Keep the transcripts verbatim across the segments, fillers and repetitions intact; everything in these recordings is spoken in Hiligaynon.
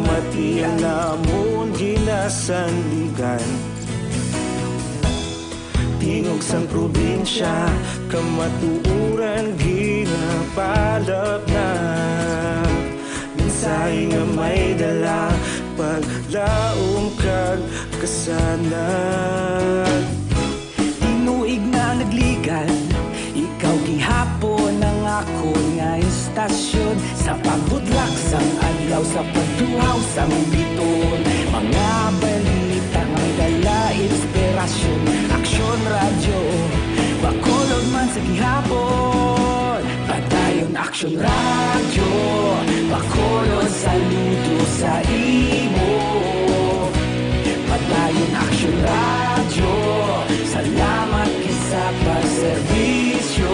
Pati ang namon ginasandigan, tingog sang probinsya, kamatuoran ginapalapnap. Mensahe nga may dala, paglaom kag kasanag. Tinuig na nagligad, ikaw gihapon ang akon nga istasyon. Sa pagbutlak sang adlaw, sa pagtuhaw sang bituon, mga balita nga may dala inspirasyon. Aksyon Radyo, Bacolod man sa gihapon. Padayon Aksyon Radyo, Bacolod, saludo sa imo. Padayon Aksyon Radyo, salamat gid sa pagserbisyo.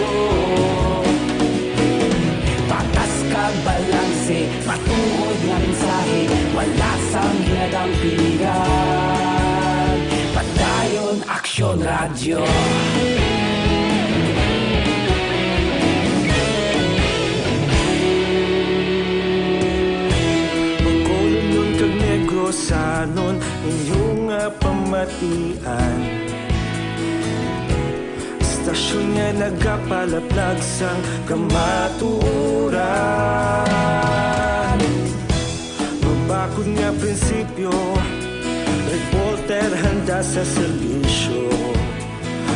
Patas kag balanse, matuod nga mensahe, wala sang ginadampigan. Padayon Aksyon Radyo. Bacolodnon kag Negrosanon, inyo nga pamatian. Stasyon nga nagapalaplag sang kamatuoran. Mabakod nga prinsipyo, reporter handa sa serbisyo.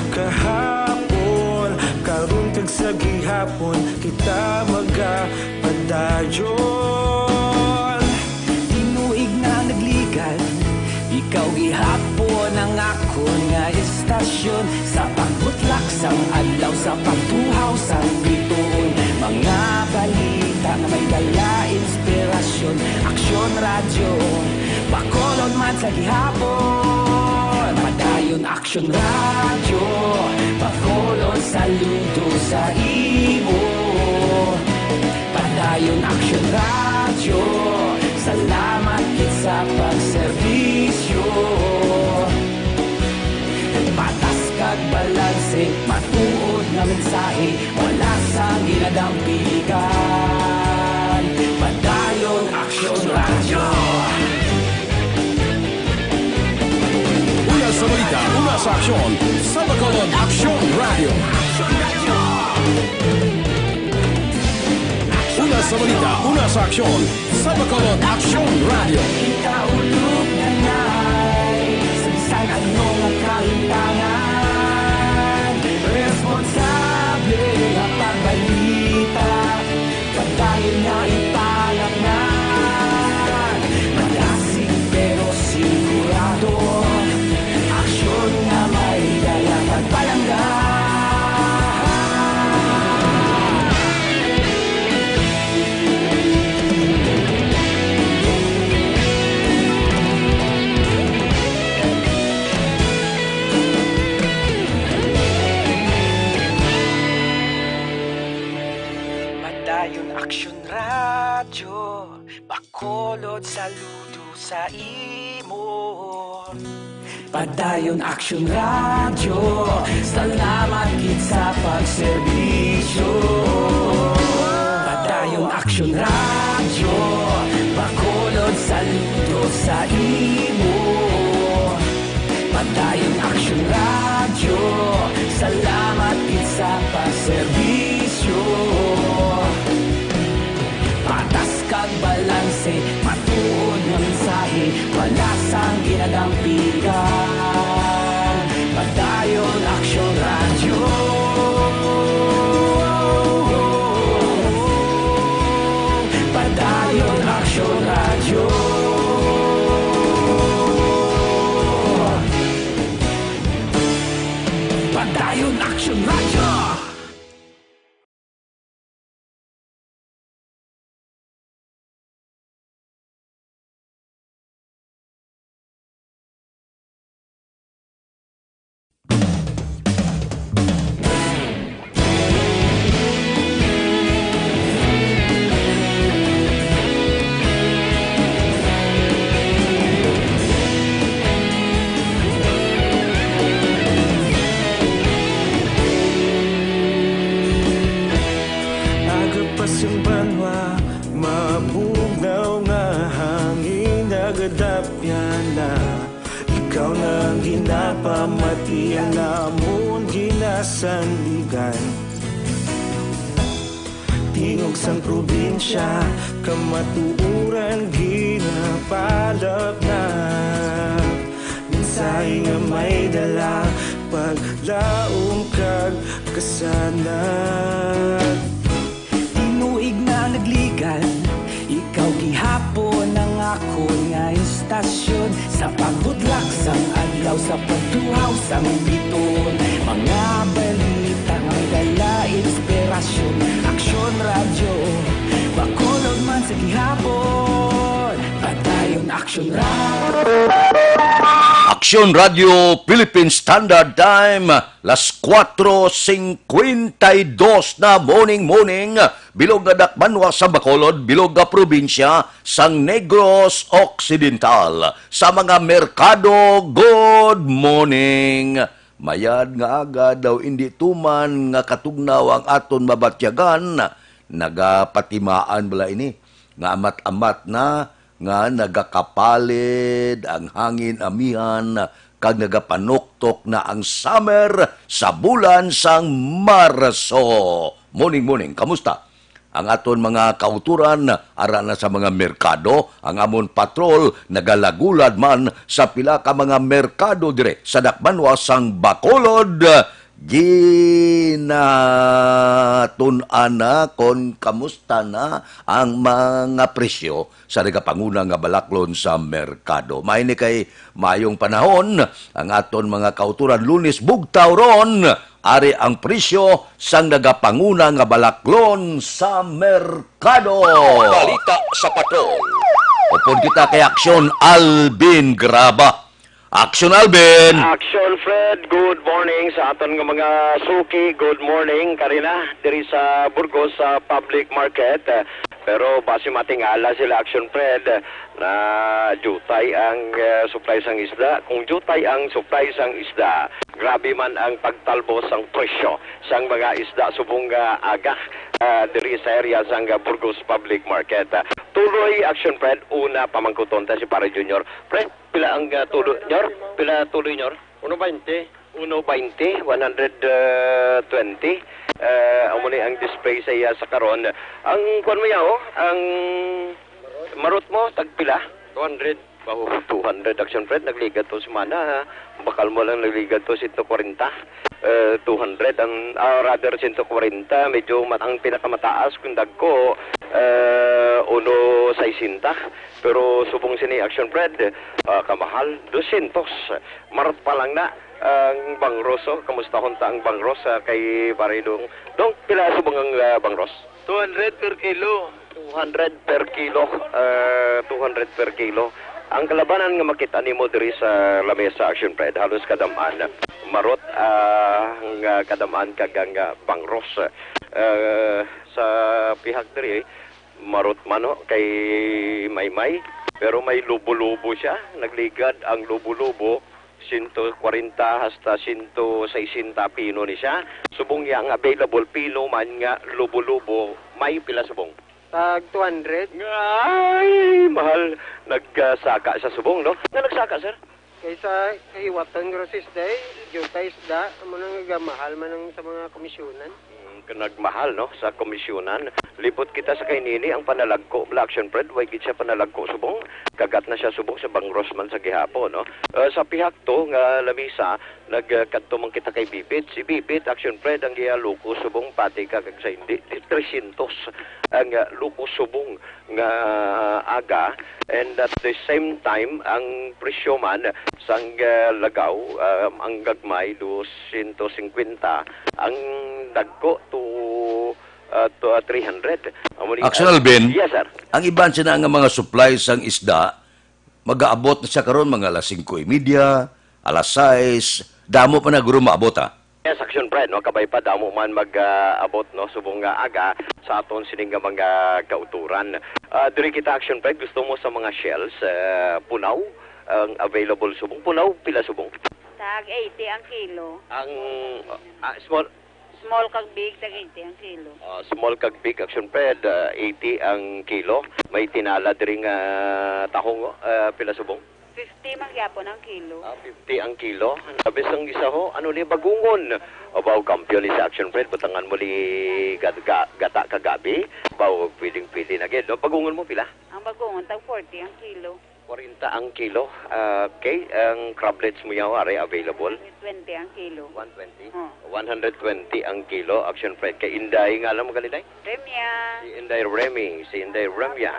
Kahapon, karon kag sa gihapon, kita magapadayon. Tinuig na nagligad, ikaw gihapon ang akon nga istasyon. Sa pagbutlak sang adlaw, sa pagtuhaw sang bituon, mga balita nga may dala inspirasyon. Aksyon Radyo, Bacolod man sa gihapon. Padayon Aksyon Radyo, Bacolod, saludo sa imo. Padayon Aksyon Radyo, salamat gid sa pagserbisyo. Patas kag balanse, matuod nga mensahe, wala sang ginadampigan. Padayon Aksyon Radyo. Una sa balita, una sa aksyon, sa Bacolod Aksyon Radyo. Una sa balita, una sa aksyon, sa Bacolod Aksyon Radyo. Ikaulo na nay, sa bisan ano nga kahitangan, responsable nga pagbalita, padayon nga ipalapngan. Madasig pero sigurado, aksyon nga may dala pagpalangga. Padayon Aksyon Radyo, Bacolod, saludo sa imo. Padayon Aksyon Radyo, salamat gid sa pagserbisyo. Padayon Aksyon Radyo, Bacolod, saludo sa imo. Padayon Aksyon Radyo, salamat gid sa pagserbisyo. Patas kag balanse, matuod nga mensahe, wala sang ginadampigan. Padayon Aksyon Radyo. Padayon Aksyon Radyo. Padayon Aksyon Radyo. Kadapyana, ikaw na ang ginapamati, ang amon ginasandigan. Tingog sang probinsya, kamatuoran ginapalapnat. Mensahe nga may dala, paglaom kag kasanag. Tinuig na nagligad, ikaw gihapon ang akon nga istasyon. Sa pagbudlak sang adlaw, sa pagtuhaw sang biton, mga balita nga dala inspirasyon. Aksyon Radyo, Bacolod man sa gihapon. Padayon Aksyon Radyo. Aksyon Radyo Philippine Standard Time, las kuatro singkwenta y dos na, morning, morning, bilog nga dakbanwa sa Bacolod, bilog nga probinsya sang Negros Occidental. Sa mga merkado, good morning. Mayad nga aga daw, indi tuman nga katugnaw ang aton mabatyagan. Nagapatimaan bala ini nga amat-amat na nga nagakapalid ang hangin amihan kag nagapanuktok na ang summer sa bulan sang Marso. Morning, morning. Kamusta ang aton mga kautoran? Ara na sa mga merkado, ang amon patrol nagalagulad man sa pila ka mga merkado dire sa dakbanwa sang Bacolod. Ginatun-an na kon kamusta na ang mga presyo sa nagapanguna nga balaklon sa merkado. May ni kay mayong panahon ang aton mga kautoran, Lunes bugtaw ron. Ari ang presyo sang nagapanguna nga balaklon sa merkado. Balita sa Patrol. Upod kita kay Aksyon Alvin Graba. Aksyon Alvin. Action Fred, good morning sa aton nga mga suki. Good morning, Karina, diri sa Burgos sa public market. Pero basi matingala sila, Action Fred, na jutay ang, eh, supply sang isda. Kung jutay ang supply sang isda, grabe man ang pagtalbos sang presyo sang mga isda subong nga aga, ah, diri sa area sang Burgos Public Market. Tuloy, Action Fred, una pamangkuton ta si Pare Junior. Pre, pila ang, ah, tulo, Nyor? Pila tuloy, Nyor? Uno bainte. Uno bainte, one hundred twenty. Eh, amo ni ang display sa iya sa karon. Ang kuwan mo yaw, ang marot mo, tagpila? Two hundred. Baho, two hundred, Action Fred, nagligad to semana, ha? Bakal mo lang nagligad to sento kwarenta. Eh, two hundred, ang, ah, rather, sento kwarenta, medyo mat-, ang pinakamataas kung dagko, eh, uno sesenta. Pero subong sini, Action Fred, ah, kamahal, dosyentos. Marot pa lang na ang bangros, oh. Kamustahon ta ang bangros, ah, kay Pare Dong. Dong, pila subong ang, ah, bangros? Two hundred per kilo. Two hundred per kilo, ah, two hundred per kilo. Ang kalabanan nga makita nimo diri sa lamesa, Action Fred, halos kadam-an. Marot, ah, nga kadam-an kag ang, ah, bangros. Ah, sa pihak diri, marot man, no, kay Maymay, pero may lubo-lubo siya. Nagligad ang lubo-lubo, sento kwarenta hasta sento sesenta pino ni siya. Subong niya ang available pino man nga lubo-lubo, may pila subong? Tag two hundred. Ay, mahal. Nagsaka siya subong, no? Nga nagsaka, sir? Kaysa kahiwaton nga si isda, eh, jutay isda, amo nang nagamahal man ang sa mga komisyonan. Mm, nagmahal, no, sa komisyonan. Libot kita sa kay nini ang panalagko, bala, Action Fred, way gid siya panalagko subong. Kagat na siya subong sa bangros man sa gihapon, no? Eh, sa pihak to nga lamisa, nagkadto man kita kay Bibit. Si Bibit, Action Fred, ang iya luko subong, pati ka kag sa hindi, tresyentos ang, ah, luko subong nga aga, and at the same time, ang presyo man sang, ah, lagaw, ah, ang gagmay, dosyentos singkwenta, ang dagko to, ah, to, ah, three hundred. Amo ni, Action ah, Alvin, yes, sir. Ang iban sina nga mga supply sang isda, magaabot na siya karon mga alas singko y media, alas sais, damo pa na guro maabot, ha? Yes, Action Fred, no? Kabay pa, damo man mag, ah, abot, no? Subong nga aga sa aton sining nga mga kauturan. Ah, diri kita, Action Fred, gusto mo sa mga shells, ah, punaw, ang available subong. Punaw, pila subong? Tag eighty ang kilo. Ang, ah, small, Small kag big, tag eighty ang kilo. Ah, small kag big, Action Fred, ah, eighty ang kilo. May tinala diri nga tahong, ah, pila subong? Fifty man gyapon ang kilo. Ah, fifty ang kilo. Labis ang isa ho. Ano ni bagungon? Abaw, kampiyon ni sa Action Fred. Butangan mo ni ga-, ga-, gata kagabi. Abaw, pwedeng pwede na gid, no? Bagungon mo pila? Ang bagungon, tag forty ang kilo. Kwarenta ang kilo. Ah, okay, ang crablets mo yaw, are available? Twenty ang kilo. One twenty? Oh. One hundred twenty ang kilo, Action Fred. Kay Inday nga lang, magalinay? Remya. Si Inday Remy, si Inday Remya.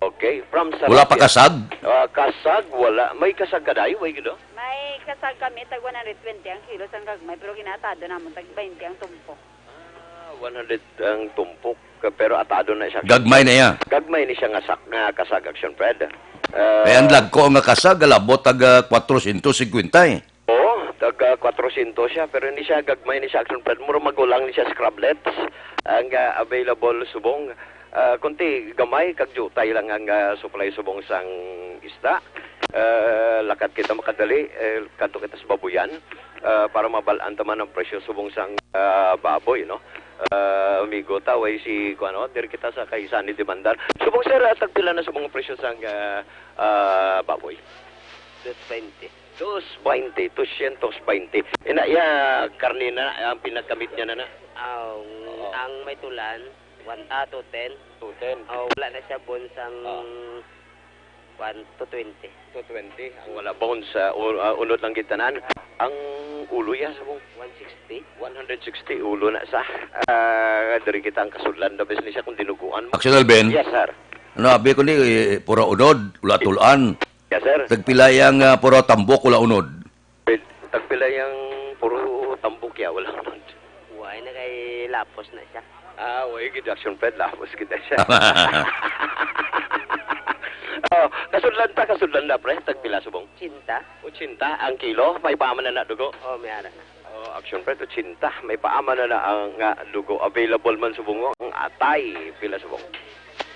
Okay, from Wala pa Sarapia. Kasag? Ah, kasag, wala. May kasag ka, day? Way, gido? May kasag kami, tag one hundred twenty ang kilo, sang gagmay, pero ginaatado namon, tag twenty ang tumpok. Ah, one hundred ang tumpok, pero atado na siya. Gagmay na iya. Gagmay ni siya nga sak-, nga kasag, Action Fred. Ah, Kaya ang lagko nga kasag, alabot tag, ah, kwatrosyentos singkwenta eh. Oo, taga kwatrosyentos siya, pero hindi siya gagmay ni siya, Action Fred. Mura magulang ni siya sa crablets. Ang, ah, available subong, ah, kunti gamay, kag jutay lang ang, ah, supply subong sang isda. Ah, lakat kita makadali, eh, kadto kita sa babuyan, ah, para mabal-an ta man ang presyo subong sang, ah, baboy, no? Ah, amigo ta, way si, kuwan, no? Diri kita sa kay Sunny Demandar. Subong, sir, ah, tagpila na subong ang presyo sang, ah, ah, baboy? Dos twenty. Dos bainte, dosyentos bainte. Ina, iya, karne na, ang pinagkamit niya na na. Ang, Oo. Ang may tulan, one, ah, two ten. Two ten. Oh, wala na siya bone sang Ah. One, two twenty. Two twenty. Ang wala bones, ah, u-, ah, unod lang gid tanan. Ang ulo ya sa mo? One sixty. One hundred sixty ulo na sa. Ah, diri kita ang kasudlan na business siya kung dinuguan mo. Action Alvin? Yes, sir. Ano, abi ko ni, eh, pura unod, wala tulan. Yes, sir. Tagpila yang, ah, pura tambok, wala unod? Tagpila yang puro tambok ya, wala unod? Way na kay lapos na siya. Ah, way gid, Action Fred, lapos kita siya. Oh, kasudlan ta, kasudlan na, pre. Tagpila subong? Ochenta. Ochenta ang kilo, may paaman na na dugo. Oh, may ara na. Oh, Action Fred, ochenta, may paaman na na ang, nga dugo. Available man subong ang atay, pila subong?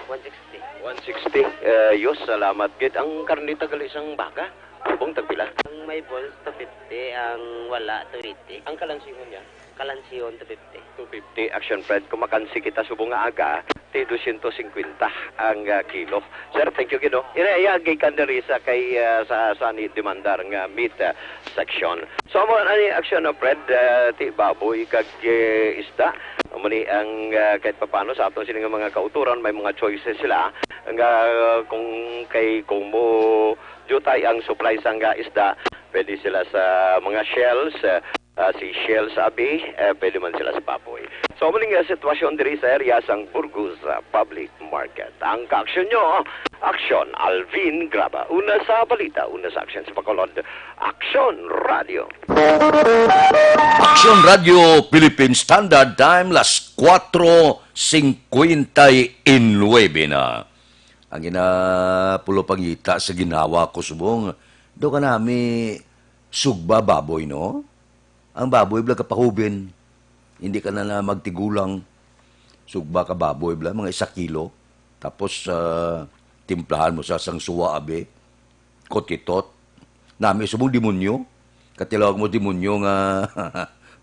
One sixty. One sixty. Eh, yos, salamat gid. Ang karne tagal isang baka, subong tagpila? Ang may bones, two fifty. Ang wala, two eighty. Ang kalansingon niya? Kalansingon, two fifty. Two fifty, Action Fred. Kung makansi kita subong nga aga, ti dosyentos singkwenta ang, ah, kilo. Sir, thank you gid, no? Ina, iya, gikan diri sa kay, ah, sa, sa ni demandar nga meat, ah, section. So, amo na ni Action, no, Fred, ah, ti baboy kag, eh, isda. Amo ni ang, ah, kahit papano sa aton sini nga mga kautoran, may mga choices sila nga kung kay, kung mo jutay ang supply sang, ah, isda, pwede sila sa mga shells, ah, ah, si Shell sa abi, eh, pwede man sila sa baboy. So, amo ni nga sitwasyon diri sa area sang Burgos, ah, Public Market. Ang kaaksyon nyo, aksyon, Alvin Graba. Una sa balita, una sa aksyon sa Bacolod, Aksyon Radio. Aksyon Radio, Philippine Standard Time, las cuatro cincuenta y nueve na. Ang ina pulo pangita sa ginhawa ko subong, do ka nami sugba baboy, no? Ang baboy bala kapahubin, hindi ka na, na magtigulang. Sugba ka baboy bala, mga isa kilo. Tapos, ah, timplahan mo sa sang suwa, abi. Kotitot. Nami subong demonyo. Katilaw mo demonyo nga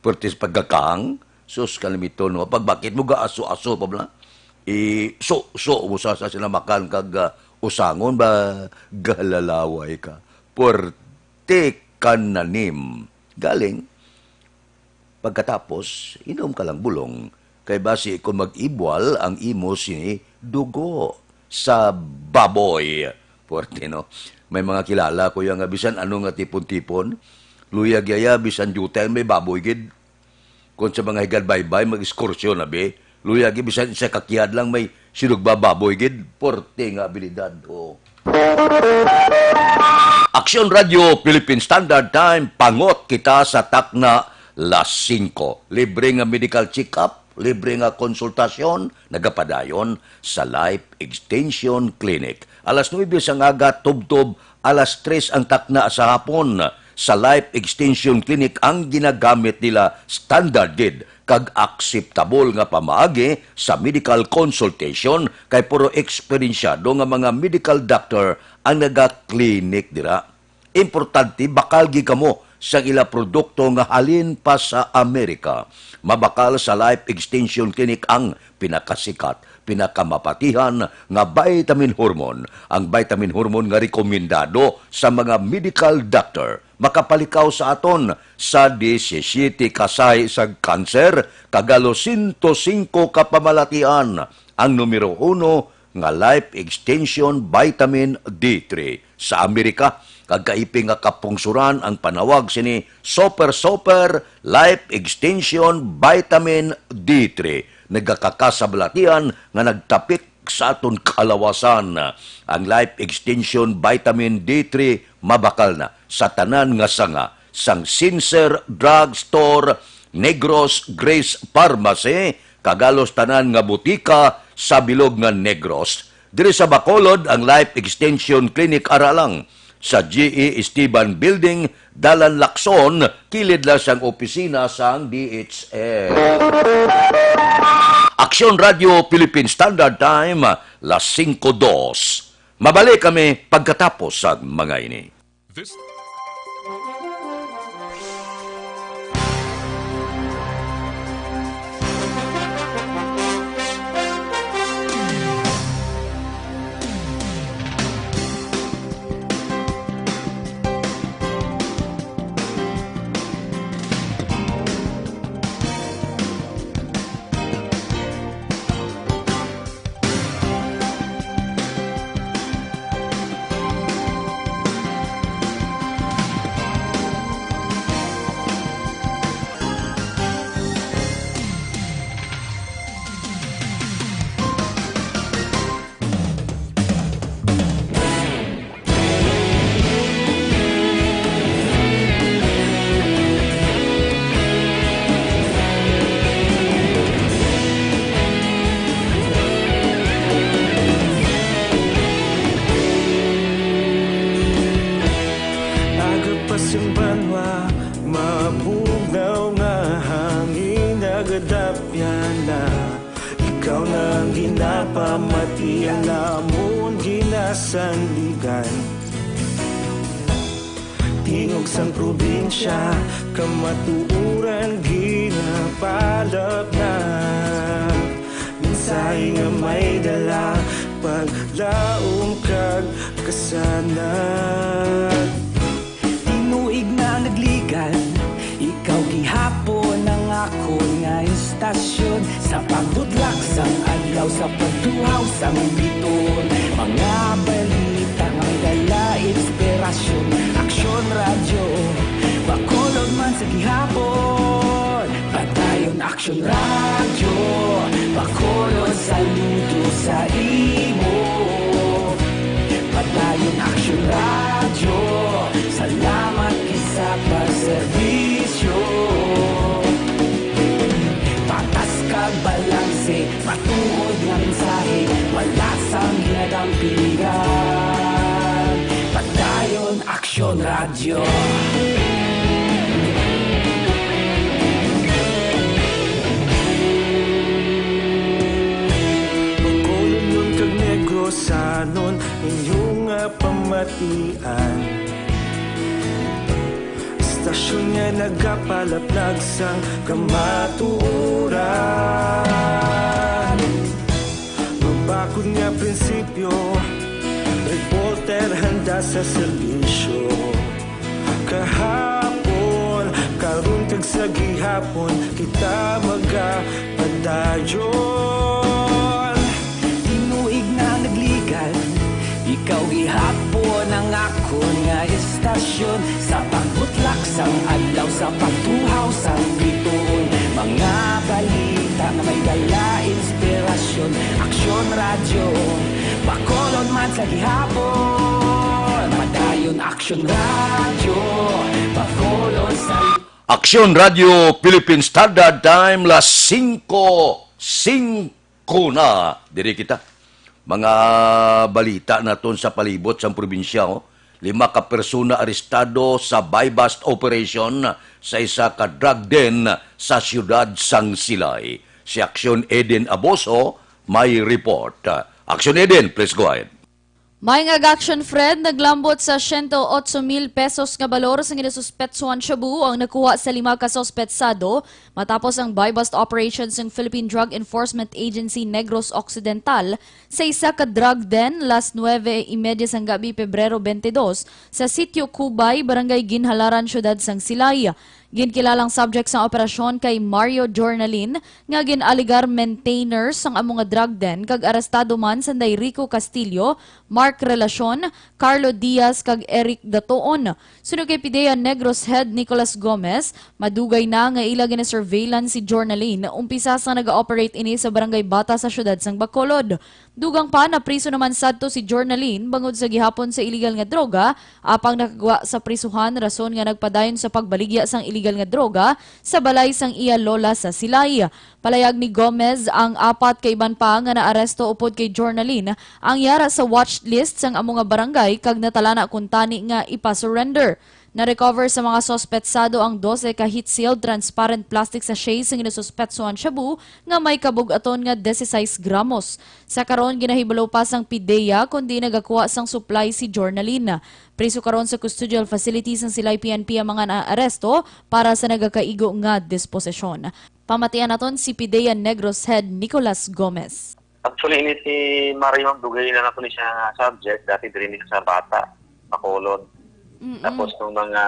pertis pagkakang. Sus, kalimito, no? Pagbakit mo, gaaso-aso pa bala. I, so, so, mo sa, sa sinamakan kag, ah, usangon ba, galalaway ka. Puwerte ka nanim. Galing. Pagkatapos, inom ka lang bulong, kay basi kon mag-ibwal ang imo sini dugo sa baboy. Puwerte, no? May mga kilala ko yan nga bisan ano nga tipon-tipon, luyag yaya, bisan diutay may baboy gid. Kon sa mga higad baybay, mag-ekskursyon na, be. Luyag gid, bisan isa ka kiyad lang may sinugba baboy gid. Puwerte nga abilidad, o. Aksyon Radio, Philippine Standard Time, pangot kita sa takna las singko. Libre nga medical check-up, libre nga konsultasyon, nagapadayon sa Life Extension Clinic. Alas nuebe sang aga, tubtob alas tres ang takna sa hapon. Sa Life Extension Clinic ang ginagamit nila, standard gid kag akseptable nga pamaagi sa medical consultation, kay puro eksperensyado nga mga medical doctor ang naga-clinic dira. Importante, bakal gid kamo sang ila produkto nga halin pa sa Amerika. Mabakal sa Life Extension Clinic ang pinakasikat, pinakamapatihan nga vitamin hormone, ang vitamin hormone nga rekomendado sa mga medical doctor. Makapalikaw sa aton sa disisiyete ka sahi sa kanser, kag halos sento singko ka pamalatian. Ang numero uno nga Life Extension Vitamin D three sa Amerika, kag kaiping nga kapungsuran ang panawag sini Super Super Life Extension Vitamin D three. Nagakakasabalatian nga nagtapik sa aton kalawasan. Ang Life Extension Vitamin D three mabakal na sa tanan nga sanga sang Sincere Drug Store, Negros Grace Pharmacy, kag halos tanan nga butika sa bilog nga Negros. Diri sa Bacolod, ang Life Extension Clinic ara lang sa G E Esteban Building, Dalan Lacson, kilid lang sang opisina sang D H S. Aksyon Radio Philippine Standard Time, las singko dos. Mabalik kami pagkatapos sa mga ini. This Aga pa sing banwa, mabugnaw nga hangin nagadapyan na. Ikaw na ang ginapamatian namon ginasandigan. Tingog sang probinsya, kamatuoran ginapalapnag. Mensahe nga may dala, paglaom kag kasanag. Tinuig na nagligan, ikaw gihapon ang akon nga istasyon. Sa pagbutlak sang adlaw, sa pagtuhaw sang biton, mga balita nga may dala inspirasyon. Aksyon Radyo, Bacolod man sa gihapon. Padayon Aksyon Radyo, Bacolod, saludo sa imo. Padayon Aksyon Radyo, salamat gid sa pagserbisyo. Patas kag balanse, matuod nga mensahe, wala sang ginadampingan. Padayon Aksyon Radyo. Bacolodnon kag Negrosanon, inyo nga pamatian. Istasyon nga nagapalaplag sang kamatuoran. Mabakod nga prinsipyo, reporter handa sa serbisyo. Kahapon, karon kag sa gihapon, kita magapadayon. Tinuig na nagligan, ikaw gihapon ang akon nga istasyon. Sa pagbutlak sang adlaw, sa pagtuhaw sang bituon, mga balita nga may dala inspirasyon. Aksyon Radyo, Bacolod man sa gihapon. Padayon Aksyon Radyo, Bacolod sa Aksyon Radyo Philippine Standard Time, las singko singko na. Diri kita. Mga balita naton sa palibot sang probinsya, oh. Lima ka persona arestado sa buy-bust operation sa isa ka drug den sa siyudad sang Silay. Si Aksyon Eden Aboso may report. Aksyon Eden, please go ahead. May nga action, Fred, naglambot sa siyento otso mil pesos nga balor sa ginasuspetsuhan shabu ang nakuha sa lima ka suspetsado matapos ang buy-bust operation sang Philippine Drug Enforcement Agency Negros Occidental sa isa ka drug den las nuebe y media sang gabi, Pebrero twenty-two, sa Sitio Cubay, Barangay Ginhalaran, Siyudad sang Silay. Ginkilalang subject sang operasyon kay Mario Jornalin, nga gin-alegar maintainer sang amo nga drug den, kag arestado man sanday Rico Castillo, Mark Relacion, Carlo Diaz, kag Eric Datuon. Suno kay PDEA Negros Head Nicolas Gomez, madugay na nga ila gina-surveillance si Jornalin, umpisa sang naga-operate ini sa Barangay Bata sa siyudad sang Bacolod. Dugang pa, napriso naman sadto si Jornalin bangod sa gihapon sa iligal nga droga, apang nakagwa sa prisuhan rason nga nagpadayon sa pagbaligya sang iligal nga droga sa balay sang iya lola sa Silay. Palayag ni Gomez, ang apat ka iban pa nga naaresto upod kay Jornalin ang yara sa watch list sang amo nga barangay kag natalana kuntani nga ipa-surrender. Na-recover sa mga suspetsado ang dose ka heat-sealed transparent plastic sachet sa ginasuspetsuhan shabu nga may kabug-aton nga dieciséis gramos. Sa karon, ginahibalo pa sang PDEA kundi nagakuha sang supply si Jornalin. Priso karon sa custodial facility sang Silay PNP ang mga naaresto para sa nagakaigo nga disposisyon. Pamatian naton si PDEA Negros Head Nicolas Gomez. Actually, ini si Mario, dugay na nato ni siya nga subject. Dati diri ni sa Bata, Bacolod. Mm-mm. Tapos nung mga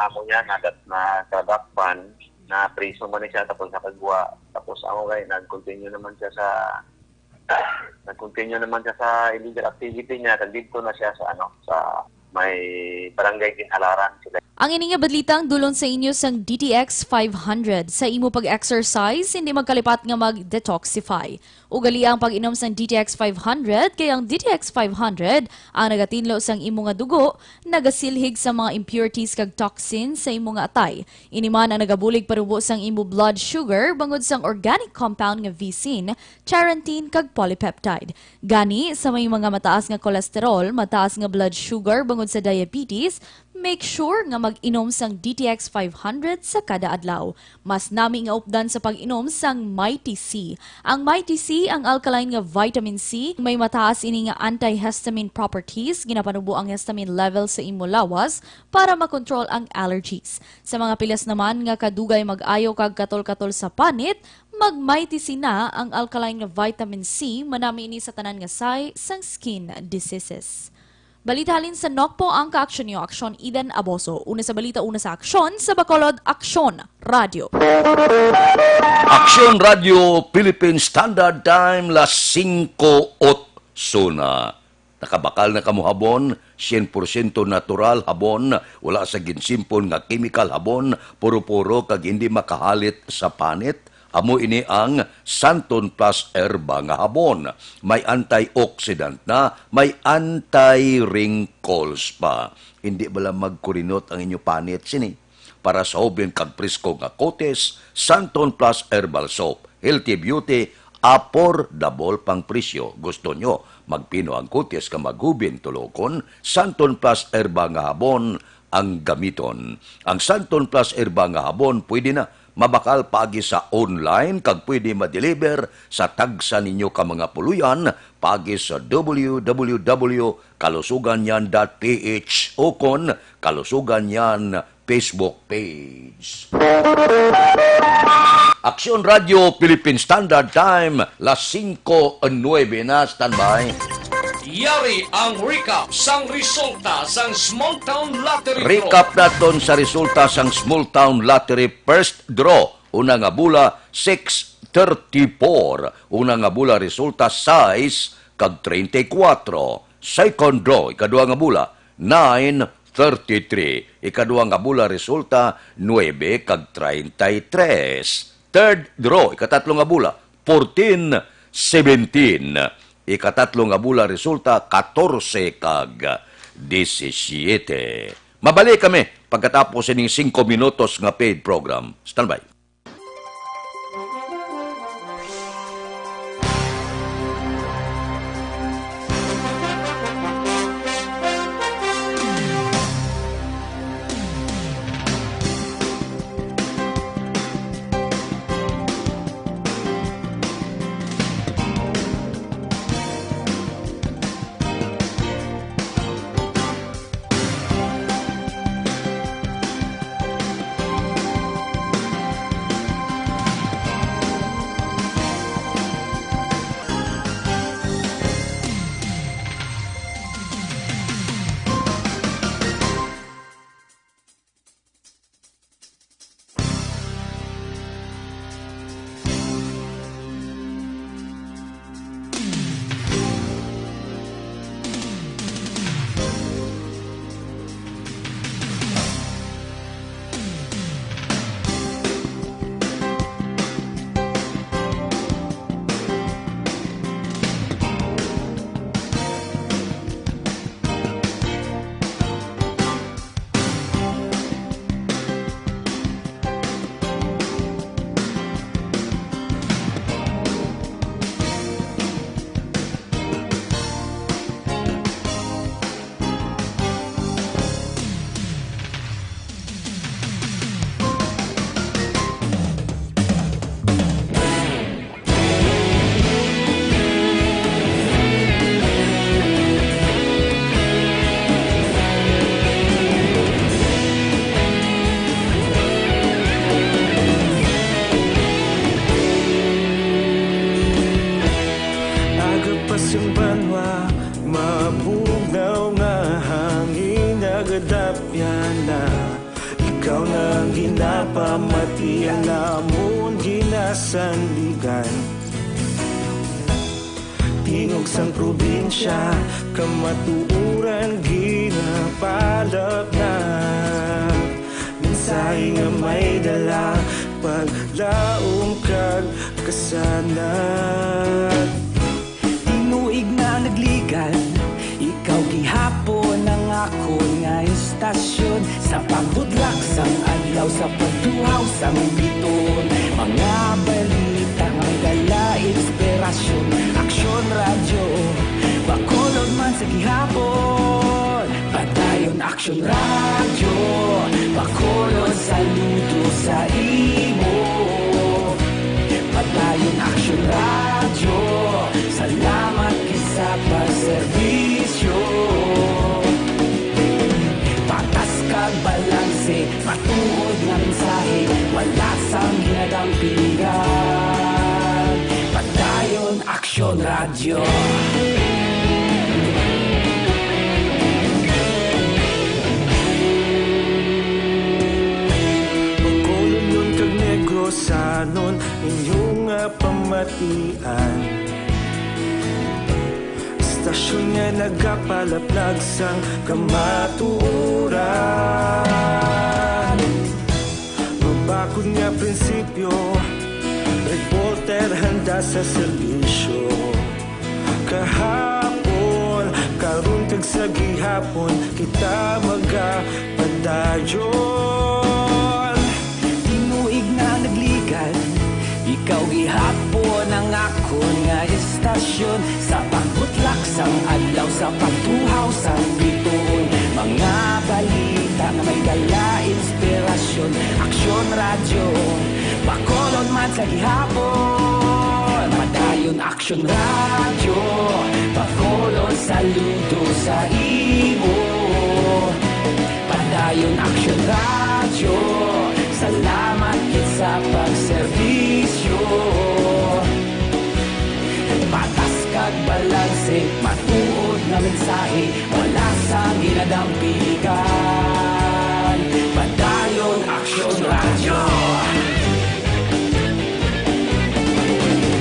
amo niya, nadat na sa Dakpan, na priso man ni siya, tapos nakagwa. Tapos amo kay, nag-continue naman siya sa, nag-continue naman siya sa illegal activity niya. Nagdito na siya sa, ano, sa may barangay Ginhalaran sila. Ang ini nga balita ang dulon sa inyo sang D T X five hundred. Sa imo pag-exercise, hindi magkalipat nga mag-detoxify. Ugaliya ang pag-inom sang D T X five hundred, kay ang D T X five hundred ang nagatinlo sang imo nga dugo, nagasilhig sa mga impurities kag toxins sa imo nga atay. Ini man ang nagabulig panubo sang imo blood sugar bangod sang organic compound nga V C I N, charantin, kag polypeptide. Gani, sa may mga mataas nga cholesterol, mataas nga blood sugar bangod sa diabetes, make sure nga mag-inom sang D T X five hundred sa kada adlaw. Mas nami nga updan sa pag-inom sang Mighty C. Ang Mighty C, ang alkaline nga vitamin C, may mataas ini nga antihistamine properties, ginapanubo ang histamine level sa imo lawas para makontrol ang allergies. Sa mga pilas naman nga kadugay mag-ayo kag katol-katol sa panit, mag-Mighty C na, ang alkaline nga vitamin C, manami ini sa tanan nga sahi sang skin diseases. Balita halin sa Nokpo, ang kaaksyon niyo, Aksyon Eden Aboso. Una sa balita, una sa aksyon, sa Bacolod, Aksyon Radyo. Aksyon Radyo, Philippine Standard Time, las singko otso na. Nakabakal na kamo habon, sien porsyento natural habon, wala sa ginsimpon nga chemical habon, puro-puro kag hindi makahalit sa panit. Amo ini ang Santon Plus Herba nga habon. May antioxidant na, may anti-wrinkles pa. Hindi bala magkurinot ang inyo panit sini? Para sa hubin kag presko nga kutis, Santon Plus Herbal Soap. Healthy beauty, affordable pang presyo. Gusto nyo magpino ang kutis ka maghubin tulokon? Santon Plus Herba nga habon ang gamiton. Ang Santon Plus Herba nga habon pwede na mabakal paagi sa online kag pwede ma-deliver sa tagsa ninyo ka mga puloy-an paagi sa w w w kalusuganyan dot p h ukon Kalusuganyan Facebook page. Aksyon Radyo Philippine Standard Time, las singko nuebe na, standby. Yari ang recap sang resulta sang Small Town Lottery Draw. Recap naton sa resulta sang Small Town Lottery First Draw. Una nga bola, six thirty-four. Una nga bola resulta, sais kag treinta y cuatro. Second draw, ikadua nga bola, nine thirty-three. Ikadua nga bola resulta, nuebe kag treinta y tres. Third draw, ikatatlo nga bola, fourteen seventeen. Ikatatlo nga bola resulta, katorse kag disisiete. Mabalik kami pagkatapos ining singko minutos nga paid program. Standby. Nagadapyan na, ikaw na ang ginapamatian namon ginasandigan. Tingog sang probinsya, kamatuoran ginapalapnag. Mensahe nga may dala, paglaom kag kasanag. Tinuig na nagligan, ikaw gihapon ang akon nga istasyon. Sa pagbudlak sang adlaw, sa pagtuhaw sang bituon, mga balita nga may dala inspirasyon. Aksyon Radyo, Bacolod man sa gihapon. Padayon Aksyon Radyo, Bacolod, saludo sa imo. Padayon Aksyon Radyo, salamat gid sa pagserbisyo. Patas kag balanse, matuod nga mensahe, wala sang ginadampingan. Padayon Aksyon Radyo. Bacolodnon kag Negrosanon, inyo nga pamatian. Istasyon nga nagapalaplag sang kamatuoran. Mabakod nga prinsipyo, reporter handa sa serbisyo. Kahapon, karon kag sa gihapon, kita magapadayon. Tinuig na nagligan, ikaw gihapon ang akon nga istasyon. Sa pagbutlak sang adlaw, sa pagtuhaw sang bituon, mga balita nga may dala inspirasyon. Aksyon Radyo, Bacolod man sa gihapon. Padayon Aksyon Radyo, Bacolod, saludo sa imo. Padayon Aksyon Radyo, salamat gid sa pagserbisyo. Patas kag balanse, matuod nga mensahe, wala sang ginadampingan. Padayon Aksyon Radyo.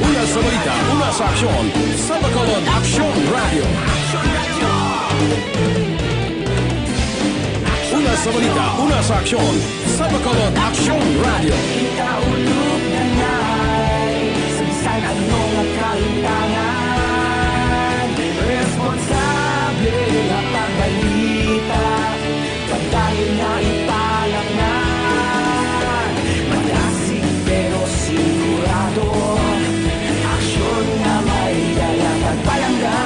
Una sa balita, una sa aksyon, sa Bacolod Aksyon Radyo. Una sa balita, una sa aksyon, sa Bacolod Aksyon Radyo. Kita ulog na nai sa bisan ano nga kalimtangan. Responsable nga pagbalita, padayon na ipalapngan. Madasig pero sigurado, aksyon nga may dala kag palangga.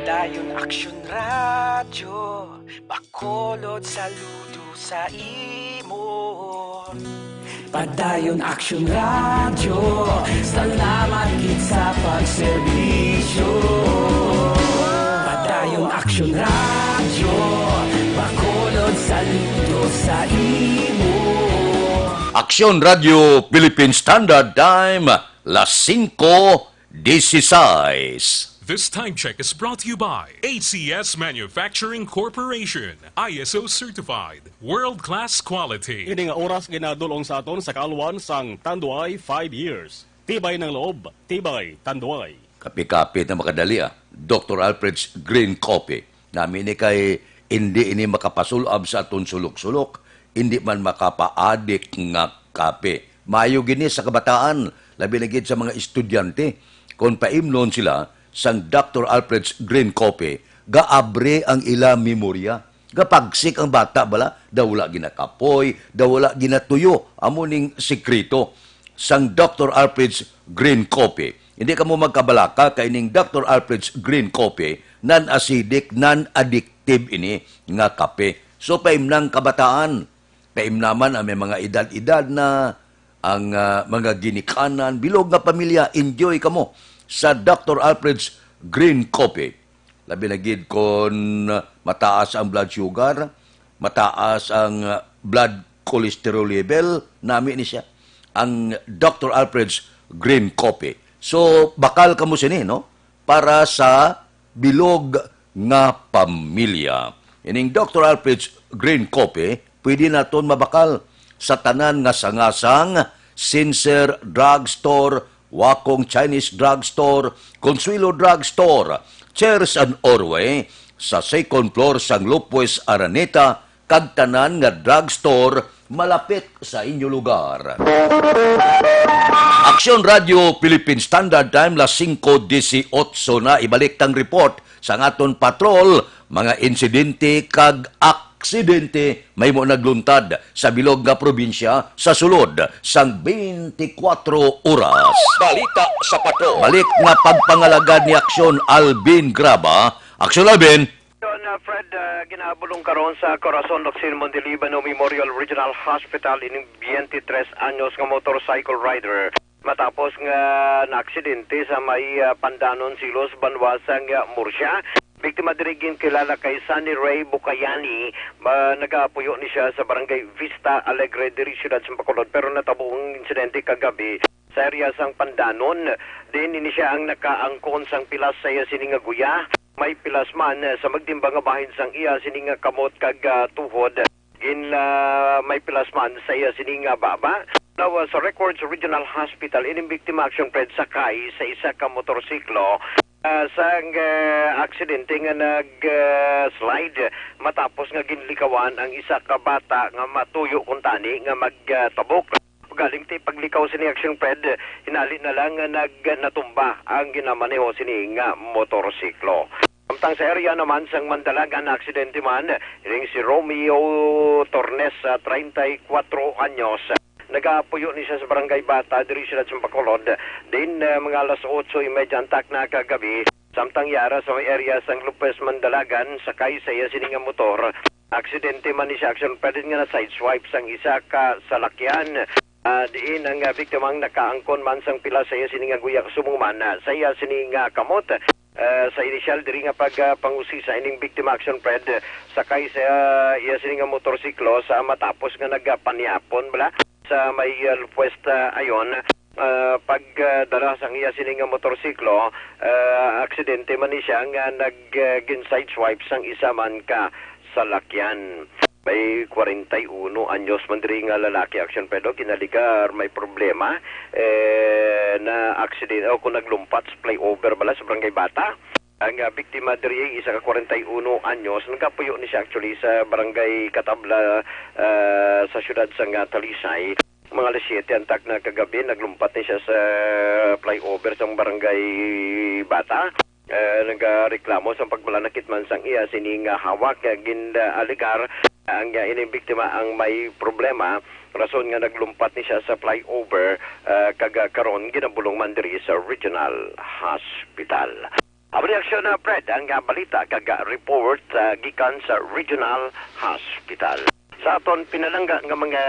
Padayon Aksyon Radyo, Bacolod, saludo sa imo. Padayon Aksyon Radyo, salamat gid sa pagserbisyo. Padayon Aksyon Radyo, Bacolod, saludo sa imo. Aksyon Radyo Philippine Standard Time, las singko dieciséis. This time check is brought to you by A C S Manufacturing Corporation, I S O certified, world-class quality. Ini nga oras ginadul-ong sa aton sa kaalwan sang Tanduay five years. Tibay ng loob, tibay Tanduay. Kape-kape na makadali, ah. Doctor Alfred's Green Coffee. Nami ni kay indi ini makapasul-ab sa aton sulok-sulok, indi man makapaadik nga kape. Maayo gini sa kabataan, labi na gid sa mga estudyante. Kon paimnon sila sang Doctor Alfred's Green Coffee, gaabre ang ila memorya. Gapagsik ang bata bala, daw wala ginakapoy, daw wala ginatuyo. Amo ning sikreto sang Doctor Alfred's Green Coffee. Hindi kamo magkabalaka kay ning Doctor Alfred's Green Coffee, non-acidic, non-addictive ini nga kape. So, paimnang kabataan, paimnaman ang may mga edad-edad na, ang, ah, mga ginikanan, bilog nga pamilya, enjoy kamo sa Doctor Alfred's Green Coffee. Labi na gid kon mataas ang blood sugar, mataas ang blood cholesterol level, nami ni siya. Ang Doctor Alfred's Green Coffee. So, bakal kamo sini, no? Para sa bilog nga pamilya. Ining Doctor Alfred's Green Coffee, pwede naton mabakal sa tanan nga sangasang, Sincere Drugstore, Wakong Chinese Drugstore, Consuelo Drugstore, Chairs and Orway, sa second floor sang Lopez Araneta, kag tanan nga drugstore malapit sa inyo lugar. Aksyon Radio Philippine Standard Time, las singko disiotso na. Ibalik tang report sa aton patrol, mga insidente kag aksidente mahimo nagluntad sa bilog nga probinsya sa sulod sang twenty-four oras. Balita sa patrol. Balik nga pagpangalagad ni Aksyon Alvin Graba. Aksyon Alvin. Yon, uh, Fred, uh, ginabulong karon sa Corazon Locsin Montiliban Memorial Regional Hospital ining twenty-three anyos nga motorcycle rider matapos nga naaksidente sa may, uh, Pandanon, Silos, banwa sang, uh, Murcia. Biktima diri ginkilala kay Sunny Ray Bukayani, ba, nagapuyo ni siya sa barangay Vista Alegre, diri siyudad sa Bacolod, pero natabo ang insidente kagabi sa area sang Pandanon. Diin ini siya ang nakaangkon sang pilas sa iya sini nga guya. May pilas man, eh, sa magdimba nga bahin sang iya sini nga kamot kag, ah, tuhod. Gin, ah, may pilas man sa iya sini nga baba. Now, ah, sa Records Regional Hospital, ining biktima, Action Fred, sakay sa isa ka motorsiklo, ah, sang, ah, aksidente nga nag, ah, slide matapos nga ginlikawan ang isa ka bata nga matuyo kuntani nga magtabok. Galing ti paglikaw sini, Action Fred, hinali na lang nga nag-, natumba ang ginamaneho sini nga motorsiklo. Samtang sa area naman sang Mandalagan, aksidente man ining si Romeo Tornes, ah, treinta y cuatro anyos. Nagapuyo ni siya sa Barangay Bata, diri siyudad sa Bacolod. Din, ah, mga alas otso y media antak na kagabi, samtang yara sa may area sang Lopez Mandalagan, sakay sa iya sini nga motor. Aksidente man ni siya, Action Fred, nga na-sideswipe sang isa ka salakyan. Ah, diin ang, ah, biktima ang nakaangkon man sang pila sa iya sini nga guya, subong man, ah, sa iya sini nga kamot. Ah, sa inisyal diri nga pag, ah, pangusisa ining biktima, Action Fred, sakay sa, ah, iya sini nga motorsiklo sa matapos nga nagapanyapon bala sa may, ah, puwesta ayon. Ah, pag, ah, dala sang iya sini nga motorsiklo, ah, aksidente man ni siya nga nag, ah, gin-sideswipe sang isa man ka salakyan. May kwarenta y uno anyos man diri nga lalaki, Action Fred, ginaligar may problema, eh, na aksidente o kung naglumpat sa flyover bala sa Barangay Bata. Ang, ah, biktima diri, isa ka kwarenta y uno anyos, nagapuyo ni siya actually sa Barangay Katabla, ah, sa siyudad sang, ah, Talisay. Mga alas siyete antak na kagabi, naglumpat ni siya sa flyover sang Barangay Bata. Eh, nagareklamo sang pagmalanakit man sang iya sini nga hawak, eh, gin-, ah, alegar ang, ah, ining biktima ang may problema, rason nga naglumpat ni siya sa flyover, ah, kag, ah, karon ginabulong man diri sa Regional Hospital. Amo ni Aksyon, ah, Fred, ang, ah, balita kag, ah, report, ah, gikan sa Regional Hospital. Sa aton pinalangga nga mga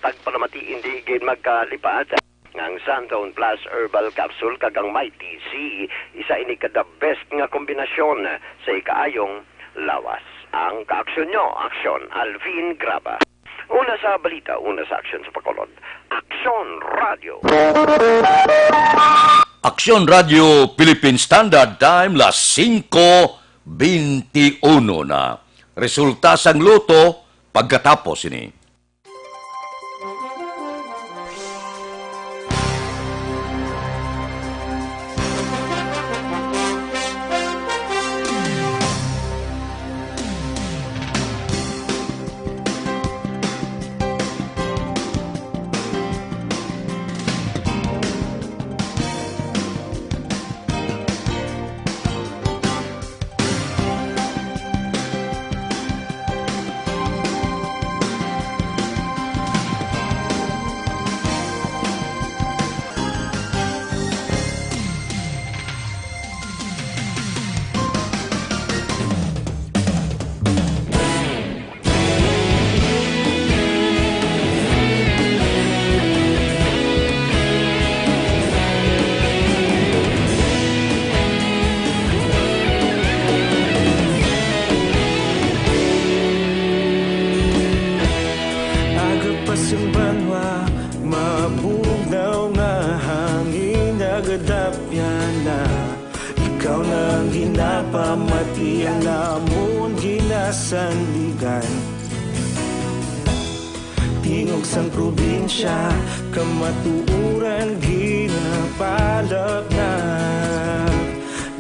tagpalamati, indi gid magkalipat nga ang Santon Plus Herbal Capsule kag ang Mighty C, isa ini ka the best nga kombinasyon sa ikaayong lawas. Ang kaaksyon nyo, Aksyon Alvin Graba. Una sa balita, una sa aksyon sa Bacolod. Aksyon Radio. Aksyon Radio Philippine Standard Time, las singko beintiuno na. Resulta sang Lotto pagkatapos ini. Pamati ang namon ginasandigan. Tingog sang probinsya, kamatuoran ginapalapnag.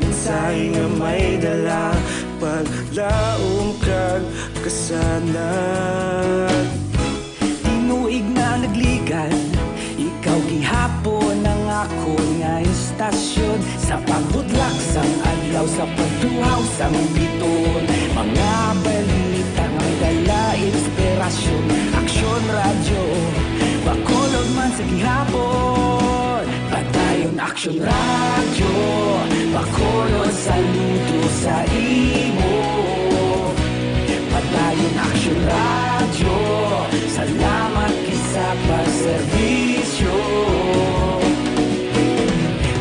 Mensahe nga may dala, paglaom kag kasanag. Tinuig na nagligan, ikaw gihapon ang akon nga istasyon. Sa pagbudlak sang adlaw, sa pagtuhaw sang biton, mga balita nga may dala inspirasyon. Aksyon Radyo, Bacolod man sa gihapon. Padayon Aksyon Radyo, Bacolod, saludo sa imo. Padayon Aksyon Radyo, salamat gid sa pagserbisyo.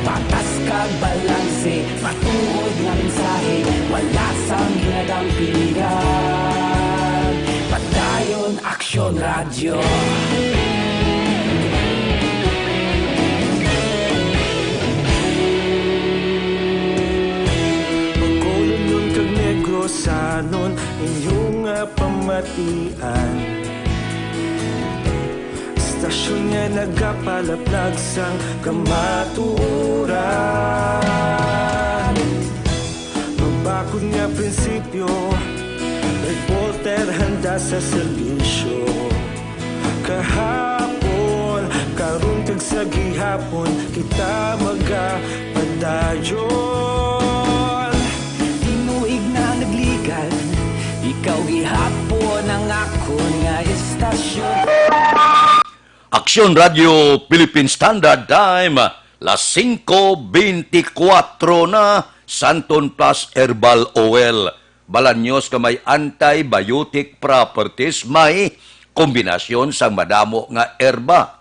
Patas kag balanse, matuod nga mensahe, wala sang ginadampingan. Padayon Aksyon Radyo. Bacolodnon kag Negrosanon, inyo nga pamatian. Istasyon nga nagapalaplag sang kamatuoran. Mabakod nga prinsipyo, reporter handa sa serbisyo. Kahapon, karon kag sa gihapon, kita magapadayon. Tinuig na nagligan, ikaw gihapon ang akon nga istasyon. Aksyon Radyo Philippine Standard Time, las singko beintikwatro na, Santon Plus Herbal Oil. Balanyos nga may antibiotic properties, may kombinasyon sang madamo nga herba.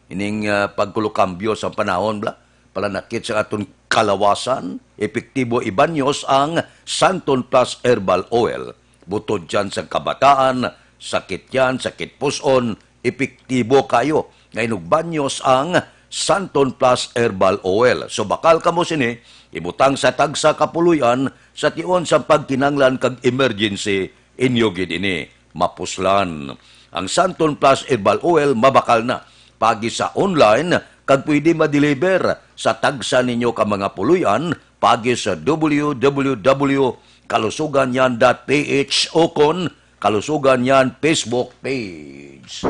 Ining, ah, pagkulokambyo sa panahon, bala, palanakit sa aton kalawasan, epektibo ibanyos ang Santon Plus Herbal Oil. Butod dyan sa kabataan, sakit yan, sakit puson, epektibo kayo nga inugbanyos ang Santon Plus Herbal Oil. So, bakal kamo sini, ibutang sa tagsa ka puloy-an sa tion sang pagkinahanglan kag emergency, inyo gid ini mapuslan. Ang Santon Plus Herbal Oil mabakal na. Paagi sa online, kag pwede ma-deliver sa tagsa ninyo ka mga puloy-an paagi sa W W W kalusugan yan dot P H ukon Kalusugan yan Facebook page.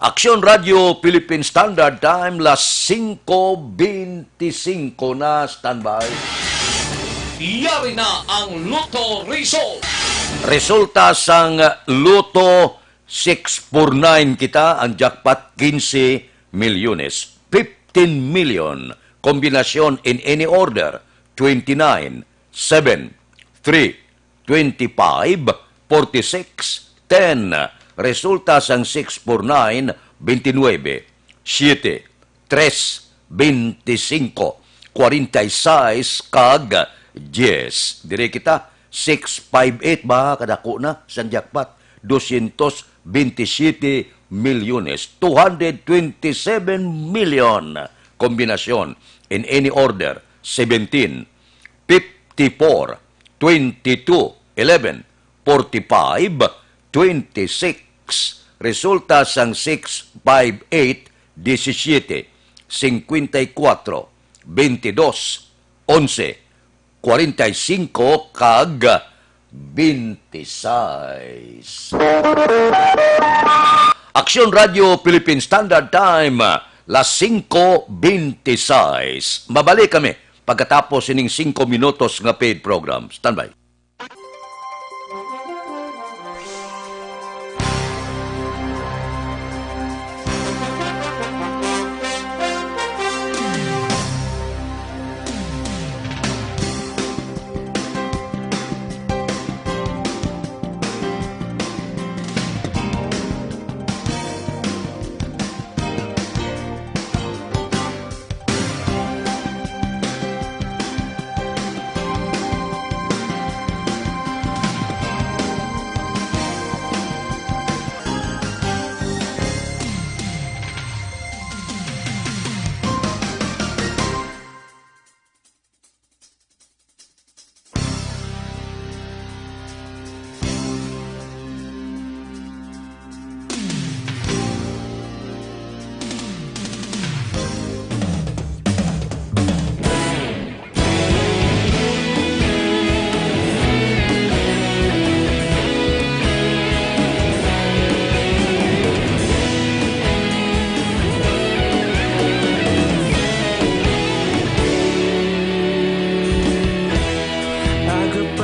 Aksyon Radyo Philippine Standard Time, las singko beintisinko na, standby. Yari na ang Lotto Result. Resulta sang Lotto six four nine kita, ang jackpot quince milyones, fifteen million, kombinasyon in any order, twenty-nine, seven, three, twenty-five, forty-six, ten. Resulta sang six four nine, twenty-nine, siete, tres, twenty-cinco, kwarenta y seis, kag diyes. Diri kita, six five eight ba, kadako na sang jackpot. Dosyentos bentisiete milyones, two hundred twenty-seven million. Kombinasyon, in any order, seventeen, fifty-four, twenty-two, eleven, forty-five, twenty-six. Resulta sang six five eight, diyesisiete, singkwenta y kuwatro, bentidus, onse, kwarenta y singko, kag bentisiete. Aksyon Radyo Philippine Standard Time, las singko bentisiete. Mabalik kami pagkatapos sining singko minutos nga paid program. Standby.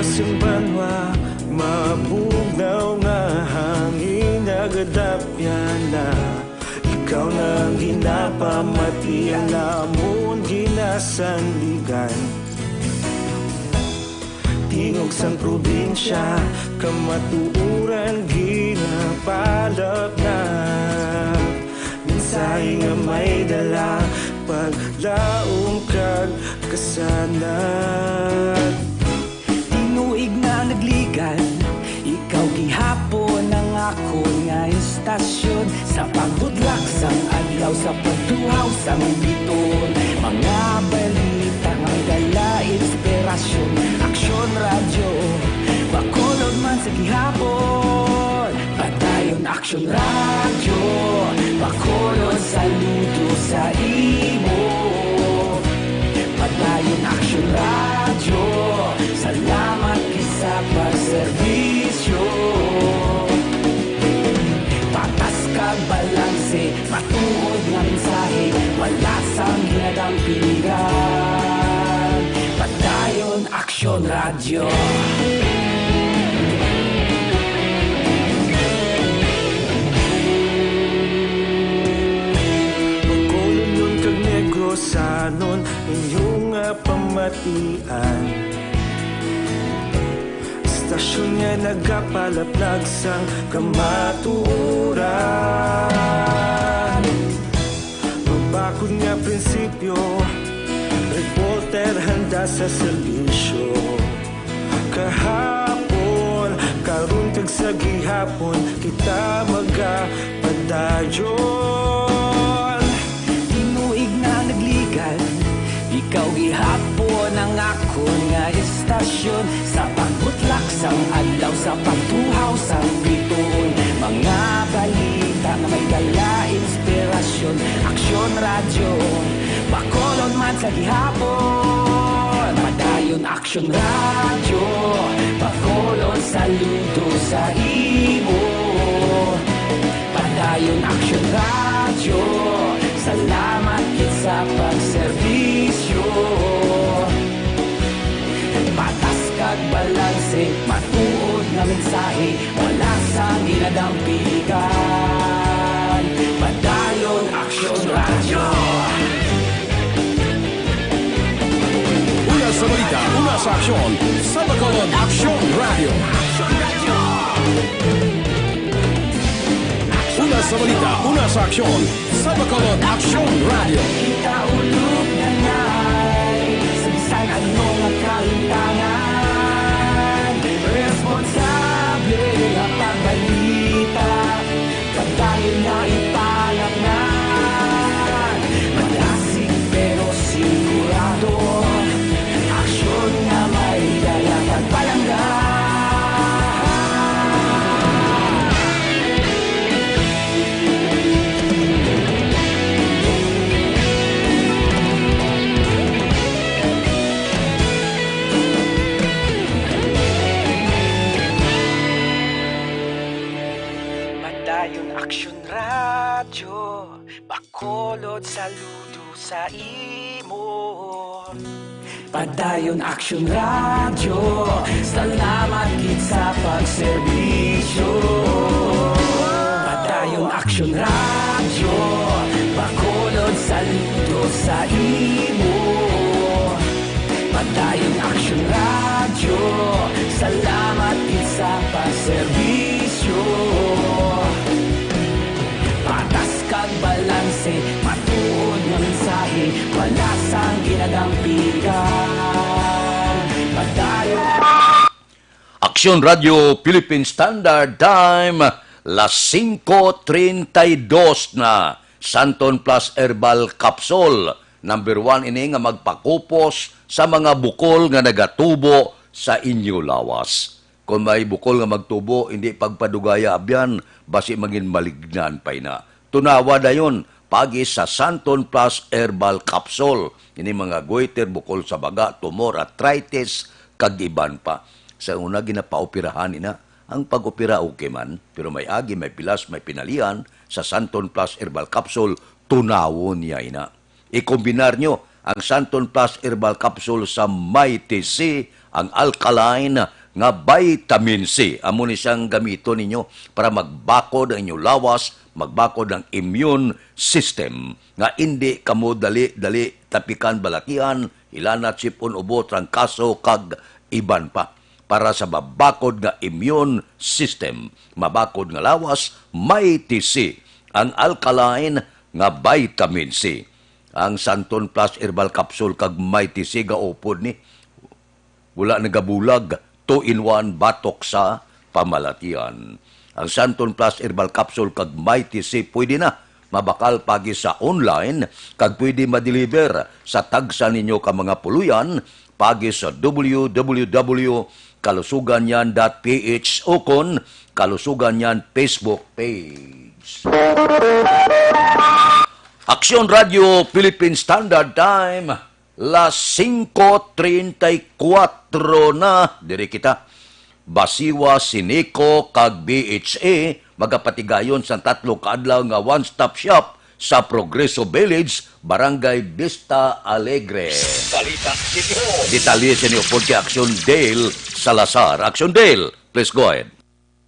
Sang banwa, mabugnaw nga hangin nagadapyan na. Ikaw na ang ginapamati, ang amon ginasandigan. Tingog sang probinsya, kamatuoran ginapalapnap. Mensahe nga may dala, paglaom kag kasanag. Tinuig na nagligan, ikaw gihapon ang akon nga istasyon. Sa pagbudlak sang adlaw, sa pagtuhaw sang bituon, mga balita nga may dala inspirasyon. Aksyon Radyo, Bacolod man sa gihapon. Padayon Aksyon Radyo, Bacolod, saludo sa imo. Padayon Aksyon Radyo, salamat gid sa pagserbisyo. Patas kag balanse, matuod nga mensahe, wala sang ginadampigan. Padayon Aksyon Radyo. Bacolodnon kag Negrosanon, inyo nga pamatian. Istasyon nga nagapalaplag sang kamatuoran. Mabakod nga prinsipyo, reporter handa sa serbisyo. Kahapon, karon kag sa gihapon, kita magapadayon. Tinuig na nagligan, ikaw gihapon ang akon nga istasyon. Sa pagbutlak sang adlaw, sa pagtuhaw sang bituon, mga balita nga may dala inspirasyon. Aksyon Radyo, Bacolod man sa gihapon. Padayon Aksyon Radyo, Bacolod, saludo sa imo. Padayon Aksyon Radyo, salamat gid sa pagserbisyo. Patas kag balanse, matuod nga mensahe, wala sang ginadampigan. Padayon Aksyon Radyo. Una sa balita, una sa aksyon, sa Bacolod Aksyon Radyo. Una sa balita, una sa aksyon, sa Bacolod Aksyon Radyo. Kita ulog na ngay, sa bisan ano nga kalimtangan, responsable nga pagbalita, padayon nga ipalapngan. Malasig pero sigurado, aksyon nga may dala kag palangga. Padayon Aksyon Radyo, Bacolod, saludo sa imo. Padayon Aksyon Radyo, salamat gid sa pagserbisyo. Padayon Aksyon Radyo, Bacolod, saludo sa imo. Padayon Aksyon Radyo, salamat gid sa pagserbisyo. Patas kag balanse, matuod nga mensahe, wala sang ginadampigan. Padayon. Aksyon Radyo Philippine Standard Time, las singko treinta y dos na. Santon Plus Herbal Capsule, number one ini nga magpakupos sa mga bukol nga nagatubo sa inyo lawas. Kon may bukol nga magtubo, hindi pagpadugaya abyan, basi mangin malignan pa ina. Tunawa dayon, pagi sa Santon Plus Herbal Capsule. Ini mga goiter, bukol sa baga, tumor, arthritis, kag iban pa. Sa una, ginapaoperahan ina. Ang pag-opera okay man, pero may agi, may pilas, may pinalian, sa Santon Plus Herbal Capsule, tunawon niya ina. I-combinar nyo ang Santon Plus Herbal Capsule sa Mighty C, ang alkaline, nga vitamin C. Amo ni siyang gamiton ninyo para magbakod ang inyong lawas, magbakod ang immune system, nga indi kamo dali-dali tapikan balatian, hilanat, sipon, ubo, trangkaso, kag iban pa. Para sa mabakod nga immune system, mabakod nga lawas, Mighty C, ang alkaline nga vitamin C. Ang Santon Plus Herbal Capsule kag Mighty C gaupod ni. Wala nagabulag, two-in-one batok sa pamalatian. Ang Santon Plus Herbal Capsule kag Mighty C pwede na mabakal pagi sa online kag pwede ma-deliver sa tagsa ninyo ka mga puluyan pagi sa w w w kalusuganyan dot p h ukon Kalusuganyan Facebook page. Aksyon Radio Philippine Standard Time, las singko treinta y cuatro na. Diri kita. Basiwa, Sineco, kag B H A magapatigayon sang tatlo ka adlaw nga one-stop shop sa Progreso Village, Barangay Vista Alegre. Balita City Hall. Detalye sa inyo upod kay Aksyon Dale Salazar. Aksyon Dale, please go ahead.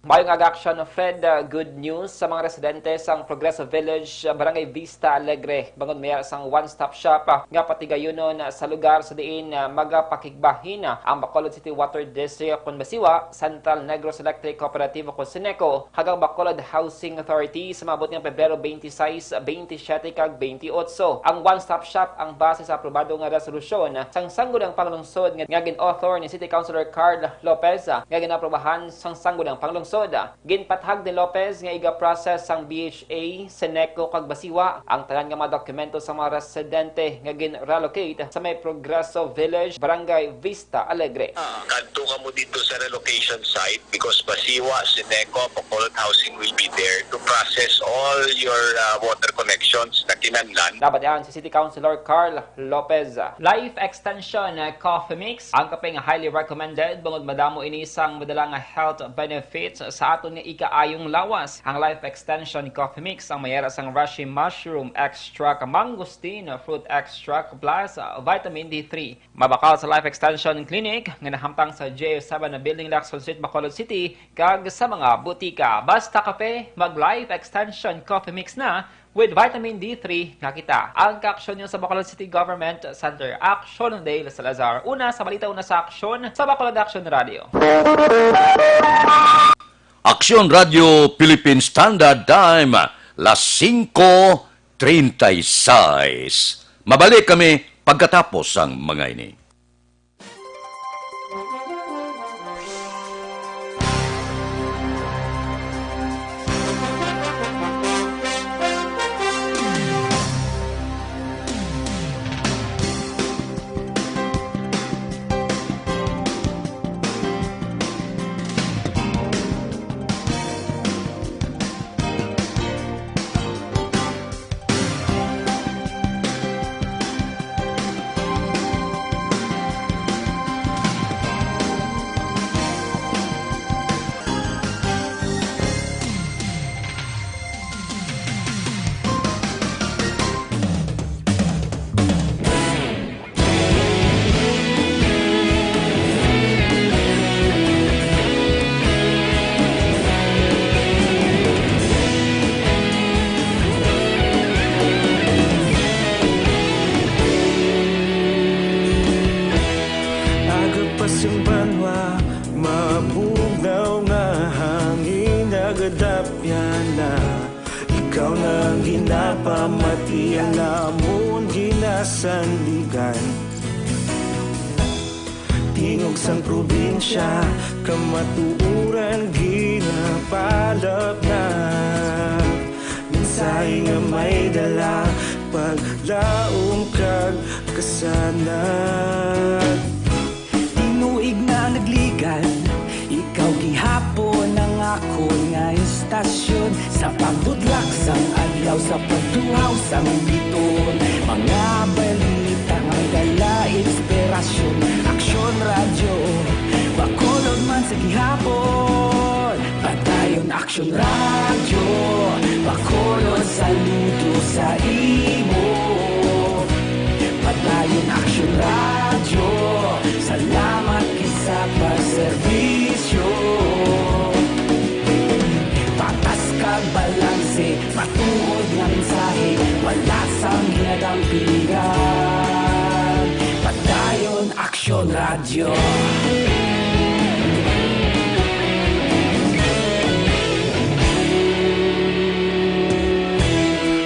Maayong aga, Aksyon Fred. Uh, good news sa mga residente sang Progreso Village, uh, Barangay Vista Alegre, bangod may ara sang one-stop shop, uh, nga patigayunon, uh, sa lugar sa diin, uh, magapakigbahin, uh, ang Bacolod City Water District, kon basiwa, Central Negros Electric Cooperative o kon Sineco, kag ang Bacolod Housing Authority sa maabot nga Pebrero twenty-six, twenty-siyete, kag twenty-otso. Ang one-stop shop ang base sa aprobado nga resolusyon sang Sangguniang Panglungsod nga, nga gin-author ni City Councilor Carl Lopez, ah, nga ginaprobahan sang Sangguniang Panglungsod. Ginpatahag ni Lopez nga iga-process sang B H A, Sineco, kag Basiwa ang tanan nga mga dokumento sa mga residente nga gin-relocate sa may Progreso Village, Barangay Vista Alegre. Ah, kadto kamo dito sa relocation site because Basiwa, Sineco, Bacolod Housing will be there to process all your, ah, water connections na kinahanglan. Nabatian si City Councilor Carl Lopez. Life Extension, uh, Coffee Mix, ang kape nga highly recommended bangod madamo ini sang madala nga health benefits sa aton nga ikaayong lawas. Ang Life Extension Coffee Mix ang may ara sang reishi mushroom extract, mangosteen fruit extract, plus, uh, vitamin D three. Mabakal sa Life Extension Clinic nga nahamtang sa J seven Building, Lacson Street, Bacolod City, kag sa mga butika. Basta kape, mag Life Extension Coffee Mix na, with vitamin D three nga kita. Ang kaaksyon niyo sa Bacolod City Government Center. Aksyon Dale Salazar. Una sa balita, una sa aksyon sa Bacolod Aksyon Radio. Aksyon Radio Philippine Standard Time, las singko treinta y seis. Mabalik kami pagkatapos sang mga ini. Aga pa sing banwa, mabugnaw nga hangin nagadapyan na. Ikaw na ang ginapamati, ang amon ginasandigan. Tingog sang probinsya, kamatuoran ginapalapnat. Mensahe nga may dala, paglaom kag kasanag. Tinuig na nagligan, ikaw gihapon ang akon nga istasyon. Sa pagbudlak sang adlaw, sa pagtuhaw sang biton, mga balita nga dala inspirasyon. Aksyon Radyo, Bacolod man sa gihapon. Padayon Aksyon Radyo, Bacolod, saludo sa imo. Padayon Aksyon Radyo, salamat gid sa pagserbisyo.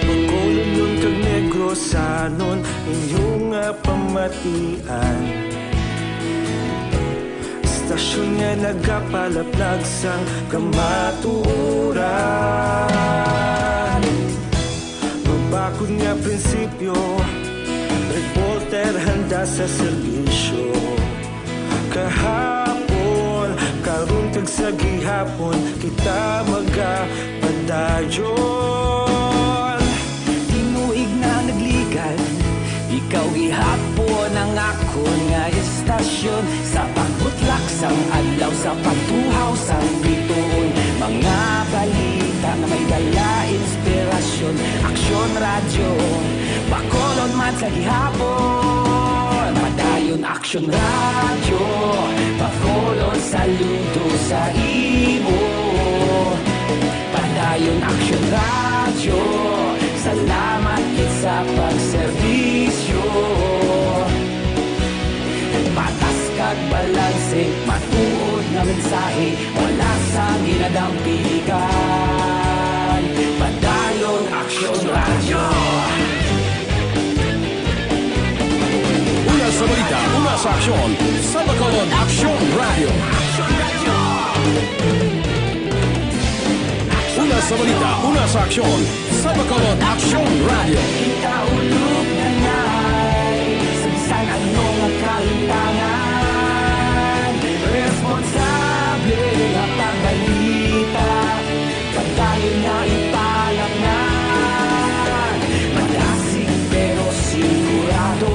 Bacolodnon kag Negrosanon, inyo nga pamatian. Istasyon nga nagapalaplag sang kamatuoran. Mabakod nga prinsipyo, reporter handa sa serbisyo. Kahapon, karon, kag sa gihapon, kita magapadayon. Tinuig na nagligan, ikaw gihapon ang akon nga istasyon. Sa pagbutlak sang adlaw, sa pagtuhaw sang bituon, mga balita nga may dala inspirasyon. Aksyon Radyo, Bacolod man sa gihapon. Padayon Aksyon Radyo, Bacolod, saludo sa imo. Padayon Aksyon Radyo, salamat gid sa pagserbisyo. Patas kag balanse, matuod nga mensahe, wala sang ginadampiligan. Padayon Aksyon Radyo. Una sa balita, una sa aksyon, sa Bacolod Aksyon Radyo. Una sa balita, una sa aksyon, sa Bacolod Aksyon Radyo. Kita ulog na nay, sa bisan ano nga kalimtangan, responsable nga pagbalita. Padayon na ipalapnan, madasig pero sigurado.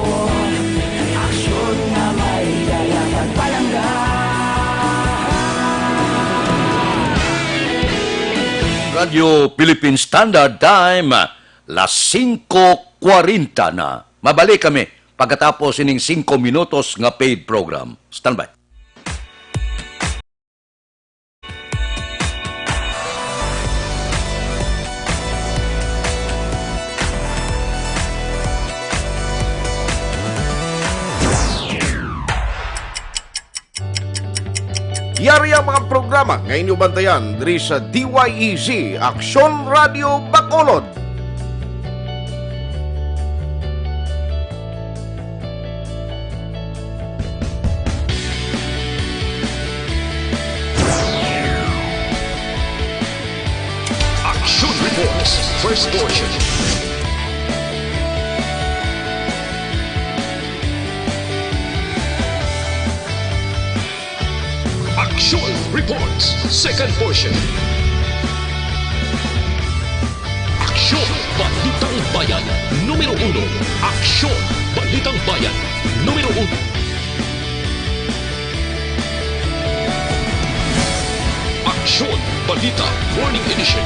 Aksyon nga may dala kag palangga. Radyo Philippine Standard Time, las singko kwarenta na. Mabalik kami pagkatapos ining singko minutos nga paid program. Standby. Yari ang mga programa nga inyo bantayan diri sa D Y E Z, Aksyon Radio Bacolod. Action Reports, first portion. Action Reports, second portion. Aksyon, Balitang Bayan, numero uno. Aksyon, Balitang Bayan, numero uno. Aksyon, Balita, Morning Edition.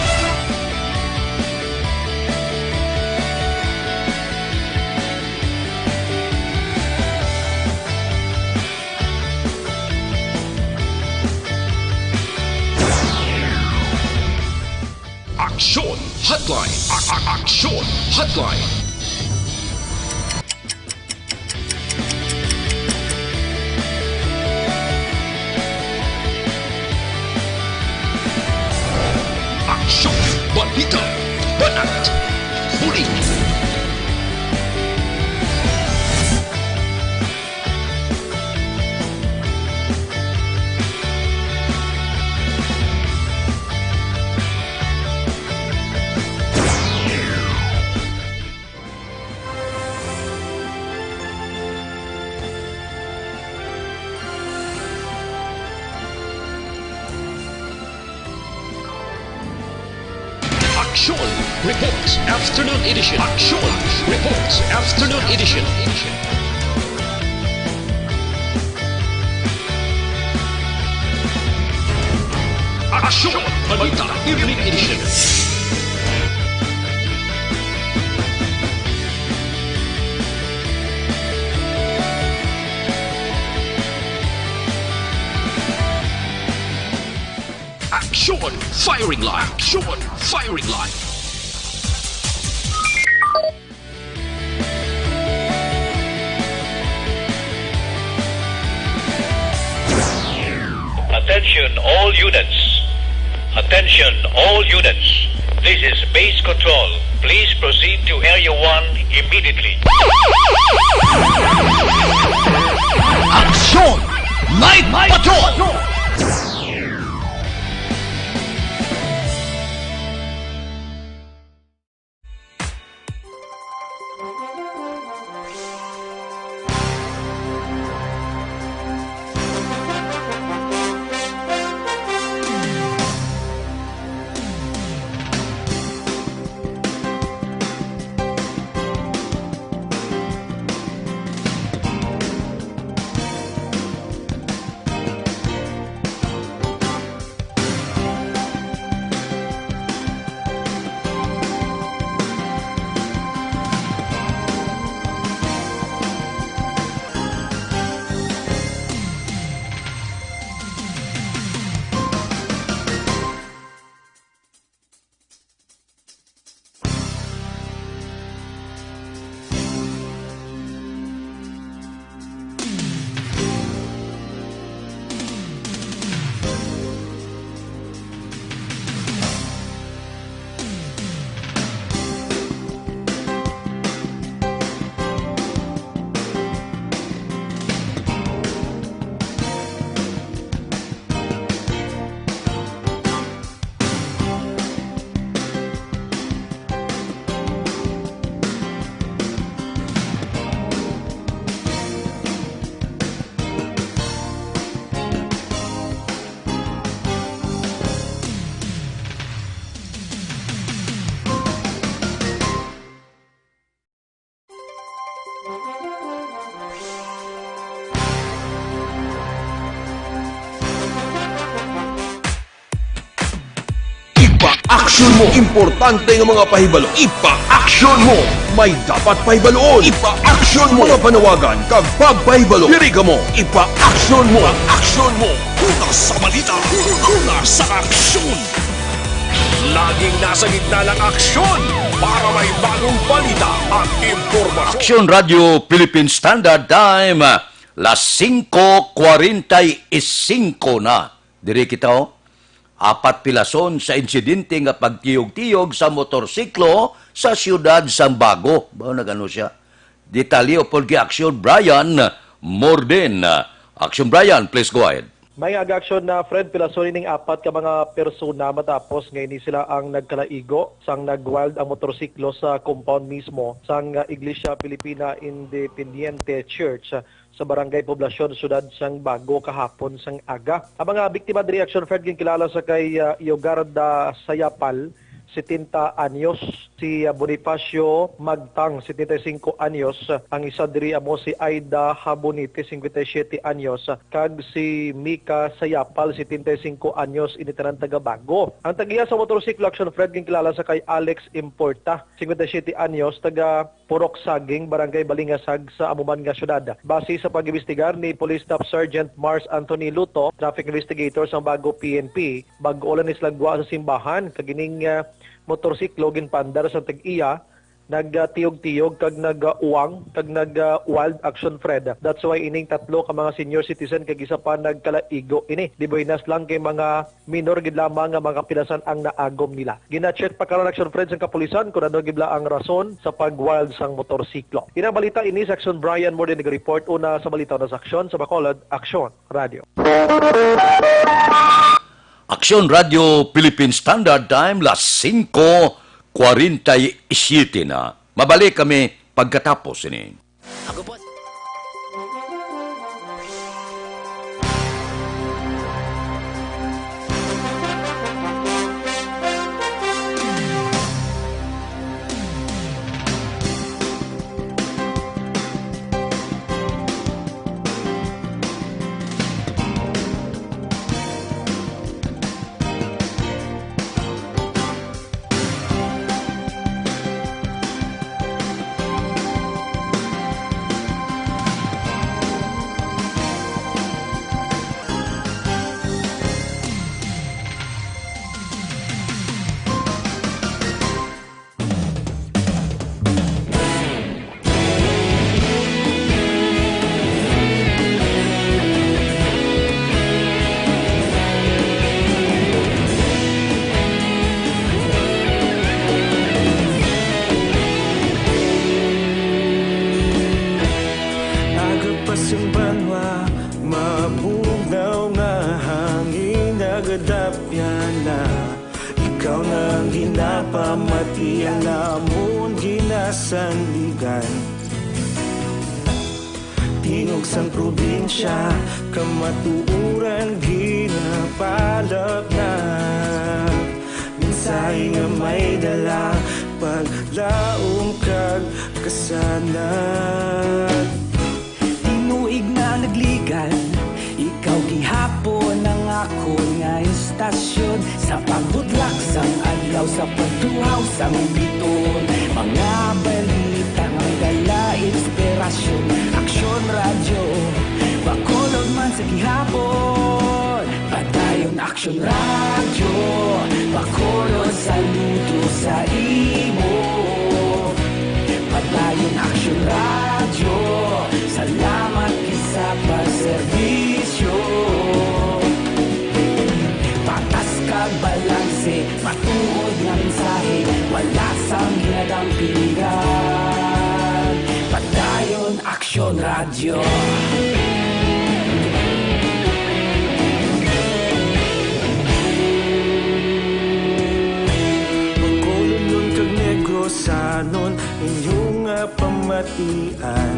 Aksyon Hotline. A- a- Aksyon Hotline. Aksyon, balita, banat, buli. Aksyon Reports Afternoon Edition. Aksyon Reports Afternoon Edition. Aksyon Balita Evening Edition. Aksyon Firing Line. Aksyon Firing Line. Attention all units. Attention all units. This is base control. Please proceed to Area one immediately. Aksyon! Night Patrol! Ipa-action mo. Importante nga mga pahibalo. Ipa-action mo. May dapat pahibaluon. Ipa-action mo. Mga panawagan kag pagpahibalo. Diri kamo. Ipa-action mo. Ipa-action mo. Una sa balita. Una sa aksyon. Laging nasa gitna ng aksyon para may bagong balita at impormasyon. Aksyon Radio Philippine Standard Time, las singko kwarenta y singko na. Diri kita, oh. Apat pilason sa insidente nga pagtiyog-tiyog sa motorsiklo sa siyudad sang Bago. Ba, nagano siya? Detalye upod kay Aksyon Brian Morden. Aksyon Brian, please go ahead. May aga aksyon na, Fred, pilason ining apat ka mga persona matapos nga ini sila ang nagkalaigo sang nag-wild ang motorsiklo sa compound mismo sang Iglesia Filipina Independiente Church sa Barangay Poblacion, Siyudad sang Bago kahapon sang aga. Ang mga biktima diri, Aksyon Fred, ginkilala sa kay, ah, Yogarda Sayapal, setenta anyos, si, ah, Bonifacio Magtang, setenta y cinco anyos, ang isa diri amo si Aida Habonite, cincuenta y siete anyos, kag si Mika Sayapal, setenta y cinco anyos, ini tanan taga Bago. Ang tag-iya sa motorsiklo, Aksyon Fred, ginkilala sa kay Alex Importa, cincuenta y siete anyos, taga Purok Saging, Barangay Balingasag sa amo man nga siyudad. Base sa pag-imbestigar ni Police Staff Sergeant Mars Anthony Luto, traffic investigator sang Bago P N P, bag-o lang ni sila gwa sa simbahan, kag ining, ah, motorsiklo ginpaandar sang tag-iya, nagtiyog-tiyog kag nag-uwang kag nag-wild, Aksyon Fred. That's why ining tatlo ka mga senior citizen kag isa pa nagkalaigo ini. Di buenas lang kay mga minor gid lamang nga mga kapilasan ang naagom nila. Gina-check pa karon, Aksyon Fred, sang kapulisan kung ano gid bala ang rason sa pag-wild sang motorsiklo. Inang balita ini sa Aksyon Brian Morden nag-report. Una sa balita, una sa aksyon sa Bacolod, Aksyon Radio. Aksyon Radio Philippine Standard Time, las singko kwarenta y siete na. Mabalik kami pagkatapos ini. Ako po si Iya namon ginasandigan. Tingog sang probinsya, kamatuoran ginapalapnap. Mensahe nga may dala, paglaom kag kasanag. Tinuig na nagligan, ikaw gihapon ang akon nga istasyon. Sa pagbutlak sang adlaw, sa pagtuhaw sang biton, mga balita nga dala inspirasyon. Aksyon Radyo, Bacolod man sa gihapon. Padayon Aksyon Radyo, Bacolod, saludo sa imo. Padayon Aksyon Radyo, salamat gid sa pagserbisyo. Patas kag balanse, matuod nga mensahe, wala sang ginadampingan. Padayon Aksyon Radyo. Bacolodnon kag Negrosanon, inyo nga pamatian.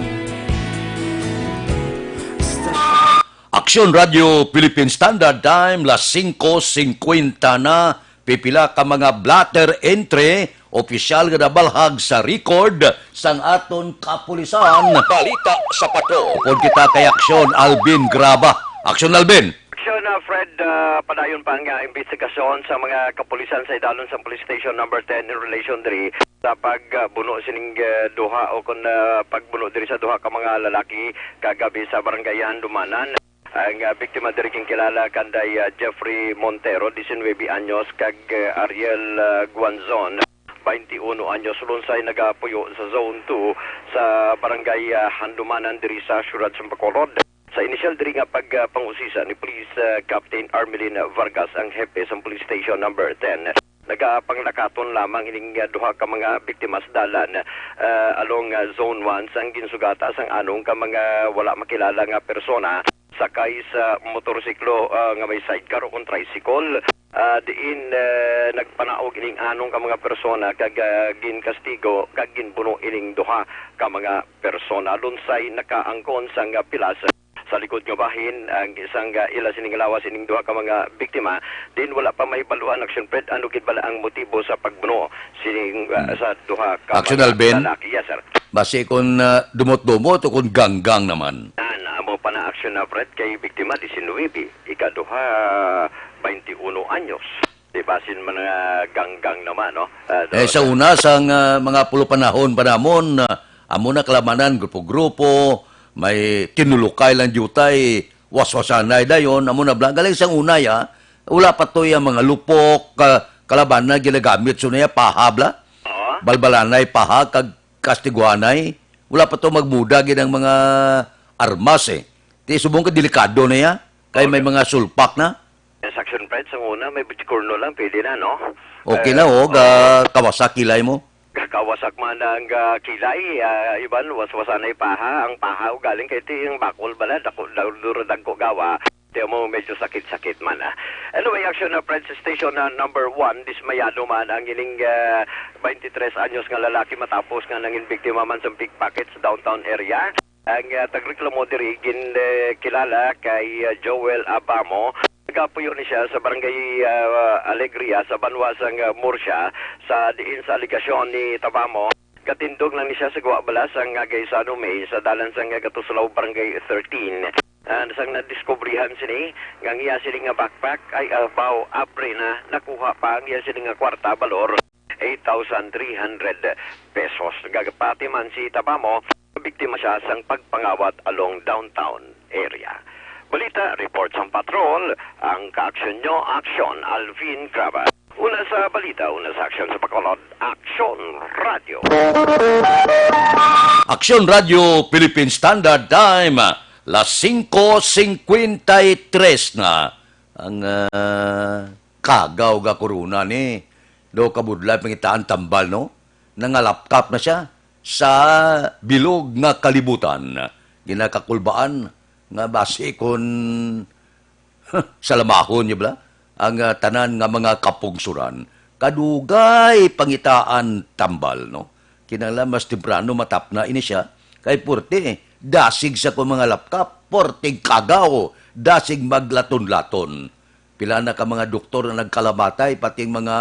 Aksyon Radyo Philippine Standard Time, las singko singkwenta na. Pipila ka mga blotter entry, opisyal nga nabalhag sa record sang aton kapulisan. Balita sa Patrol. Upod kita kay Aksyon Alvin Graba. Aksyon Alvin. Aksyon, ah, Fred, ah, padayon pa ang, ah, imbestigasyon sa mga kapulisan sa idalom sa Police Station Number ten in relation diri sa pagbuno sining, ah, duha o kon, ah, pagbuno diri sa duha ka mga lalaki kagabi sa Barangay Handumanan. Ang, ah, biktima diri ginkilala kanday, ah, Jeffrey Montero, diecinuebe anyos, kag, ah, Ariel, ah, Guanzon, twenty-uno anyos, lunsay nagapuyo sa Zone two sa Barangay, ah, Handumanan diri sa siyudad sa Bacolod. Sa inisyal diri nga pag, ah, pangusisa ni Police, ah, Captain Armelin Vargas, ang hepe sang Police Station Number ten, nagapanglakaton lamang ining, ah, duha ka mga biktima sa dalan, ah, along, ah, Zone one sang ginsugata sang anong ka mga wala makilala nga persona sakay sa motorsiklo, ah, nga may sidecar o kon tricycle. Ah, diin, ah, nagpanaog ining anong ka mga persona kag, ah, ginkastigo kag ginbuno ining duha ka mga persona. Lunsay nakaangkon sang, ah, pilas sa likod nga bahin ang isang, ah, ila sining lawas ining duha ka mga biktima. Din wala pa mahibaluan, Aksyon Fred, ano gid bala ang motibo sa pagbuno sining, ah, sa duha ka Aksyon mga Alvin? Lalaki. Yes, sir. Basi kung, ah, dumot-dumot o kung ganggang naman. Yan, amo pa na, Aksyon na, Fred, kay biktima diecinuebe, ikaduha, twenty-uno anyos. Di basin man nga ganggang naman, no? Ah, Eh, sa una, sang, ah, mga pulo panahon pa namon, ah, amo na kalamanan, grupo-grupo, may tinulukay lang diutay, waswasanay dayon, amo na bla. Galing sang una, ya, wala pa to yung mga lupok, ka-, kalabanan, ginagamit, so na ya, paha, bla. Oo. Balbalanay, paha, kag kastiguanay. Wala pa to magmuda gid ang mga armas, eh. Ti subong ka delikado na ya, kay may mga sulpak na. Yes, Action Pride, sa una, may bitkorno lang, pwede na, no? Okay na, oh, ga-, kawasak kilay mo. Kakawasak man ang, ah, kilay, ah, iban, waswasanay paha, ang paha, o galing kay ti, ang bakol bala, dako, dako, duro, dagko gawa, ti mo medyo sakit-sakit man, ah. Anyway, Action na Pride, sa station na number one, dismayado man ang ining, ah, twenty-tres anyos nga lalaki matapos nga nangin biktima man sa pickpocket sa downtown area. Ang, ah, tagreklamo diri gin, eh, kilala kay, ah, Joel Abamo. Nagapuyo ni siya sa barangay, ah, Alegria sa banwa sang, ah, Murcia, sa diin sa alegasyon ni Tabamo, gatindog lang ni siya sa guwa bala sang, ah, Gaisano May sa dalan sang, ah, Gatuslaw Barangay thirteen. Ah, sang nadiskubrihan sini nga ang iya sini nga backpack ay abaw apre na nakuha pa ang iya sini nga kwarta balor eight thousand three hundred pesos. Nagapati man si Tabamo, biktima siya sang pagpangawat along downtown area. Balita, report sang patrol, ang kaaksyon nyo, Aksyon Alvin Crava. Una sa balita, una sa aksyon sa Bacolod, Aksyon Radyo. Aksyon Radyo, Philippine Standard Time, las singko singkwenta y tres na. Ang, ah, kagaw ga korona ni, do kabudlay pangitaan tambal, no? Nangalapkap na siya sa bilog nga kalibutan. Ginakakulbaan nga basi kon salamahon niya bala ang, ah, tanan nga mga kapungsuran. Kadugay pangitaan tambal, no? Kinahanglan mas temprano matapna ini siya. Kay porte, dasig sa akon mga lapkap, porte kagaw, dasig maglaton-laton. Pila na ka mga doktor nga nagkalamatay, pati ang mga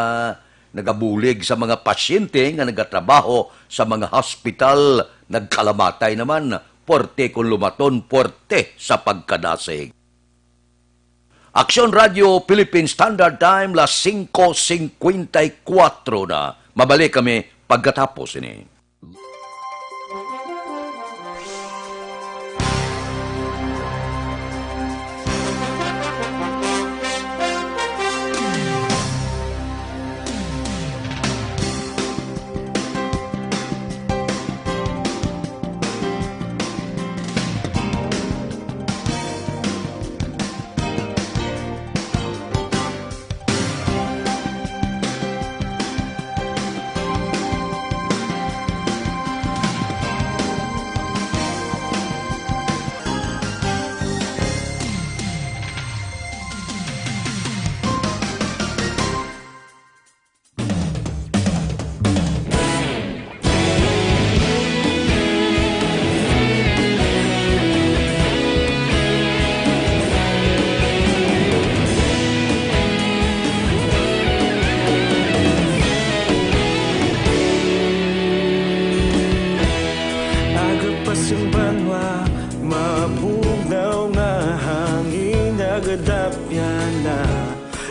nagabulig sa mga pasyente nga nagatrabaho sa mga hospital, nagkalamatay naman. Porte kon lumaton, porte sa pagkadasig. Aksyon Radio Philippine Standard Time, las singko singkwenta y kuwatro na. Mabalik kami pagkatapos ini. Agapas ang banwa, mabugnaw nga hangin, nagadapyan na.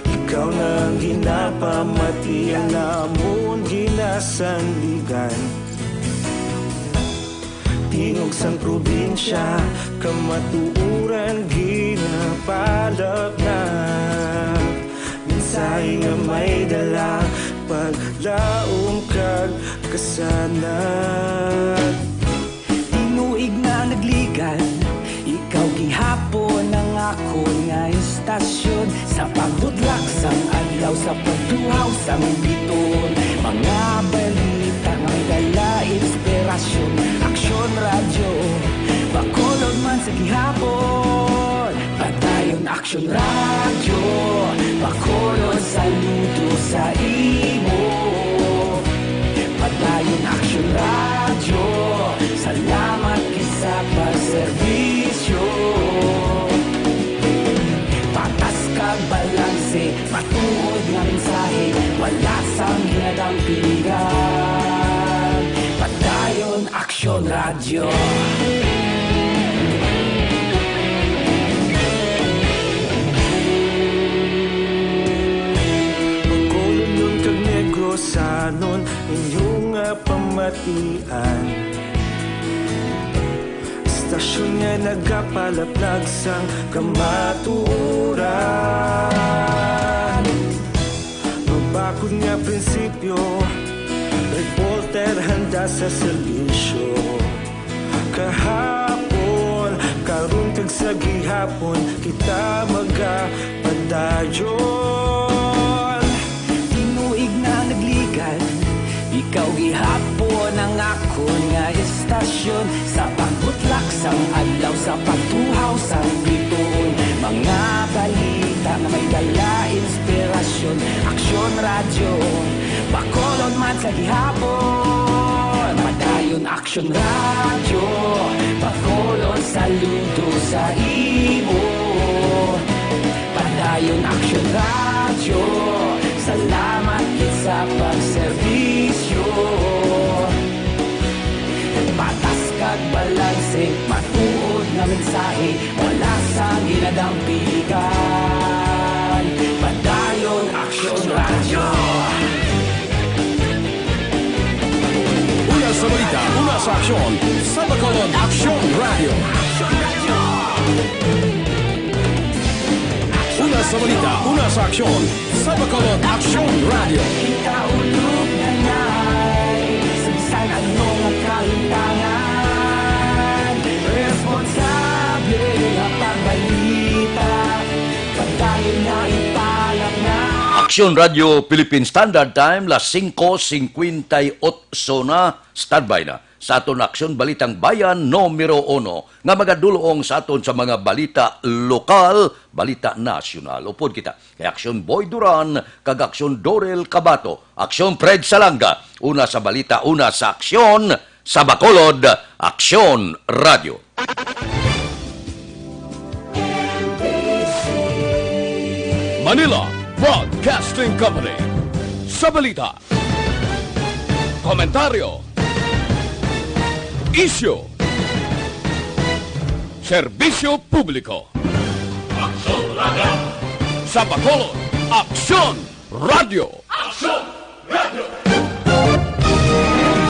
Ikaw na ang ginapamati, ang amon ginasandigan. Tingog sang probinsya, kamatuoran ginapalapnap. Mensahe nga may dala, paglaom kag kasanag. Tinuig na nagligad, ikaw gihapon ang akon nga istasyon. Sa pagbudlak sang adlaw, sa pagtuhaw sang bituon, mga balita nga may dala inspirasyon. Aksyon Radyo, Bacolod man sa gihapon. Padayon Aksyon Radyo, Bacolod, saludo sa imo. Padayon Aksyon Radyo, salamat gid sa pagserbisyo. Patas kag balanse, matuod nga mensahe, wala sang ginadampigan. Padayon Aksyon Radyo. Bacolodnon kag Negrosanon, inyo nga pamatian. Istasyon nga nagapalaplag sang kamatuoran. Mabakod nga prinsipyo, reporter handa sa serbisyo. Kahapon, karon kag sa gihapon, kita magapadayon. Tinuig na nagligad, ikaw gihapon ang akon nga istasyon. Sa pagbutlak sang adlaw, sa pagtuhaw sang bituon, mga balita nga may dala inspirasyon. Aksyon Radyo, Bacolod man sa gihapon. Padayon Aksyon Radyo, Bacolod, saludo sa imo. Padayon Aksyon Radyo, salamat gid sa pagserbisyo. Patas kag balanse, matuod nga mensahe, wala sang ginadampigan. Padayon Aksyon Radyo. Una sa balita, una sa aksyon, sa Bacolod Aksyon Radyo. Una sa balita, una sa aksyon, sa Bacolod Aksyon Radyo. Kita ulog na nay, sa bisan ano nga kahintangan, responsable nga pagbalita, padayon na ipalapna. Aksyon Radyo Philippine Standard Time, las singko singkwenta y otso na. Standby na. sa aton Aksyon Balitang Bayan numero uno, nga magadulong sa aton sa mga balita lokal, balita nasyonal. Upod kita kay Aksyon Boy Duran kag Aksyon Dorel Cabato, Aksyon Fred Salanga, una sa balita, una sa aksyon, sa Bacolod, Aksyon Radio. Manila Broadcasting Company. Sa balita, komentaryo, isyu, serbisyo publiko. Aksyon Radio. Sa Bacolod, Aksyon Radio. Aksyon Radio.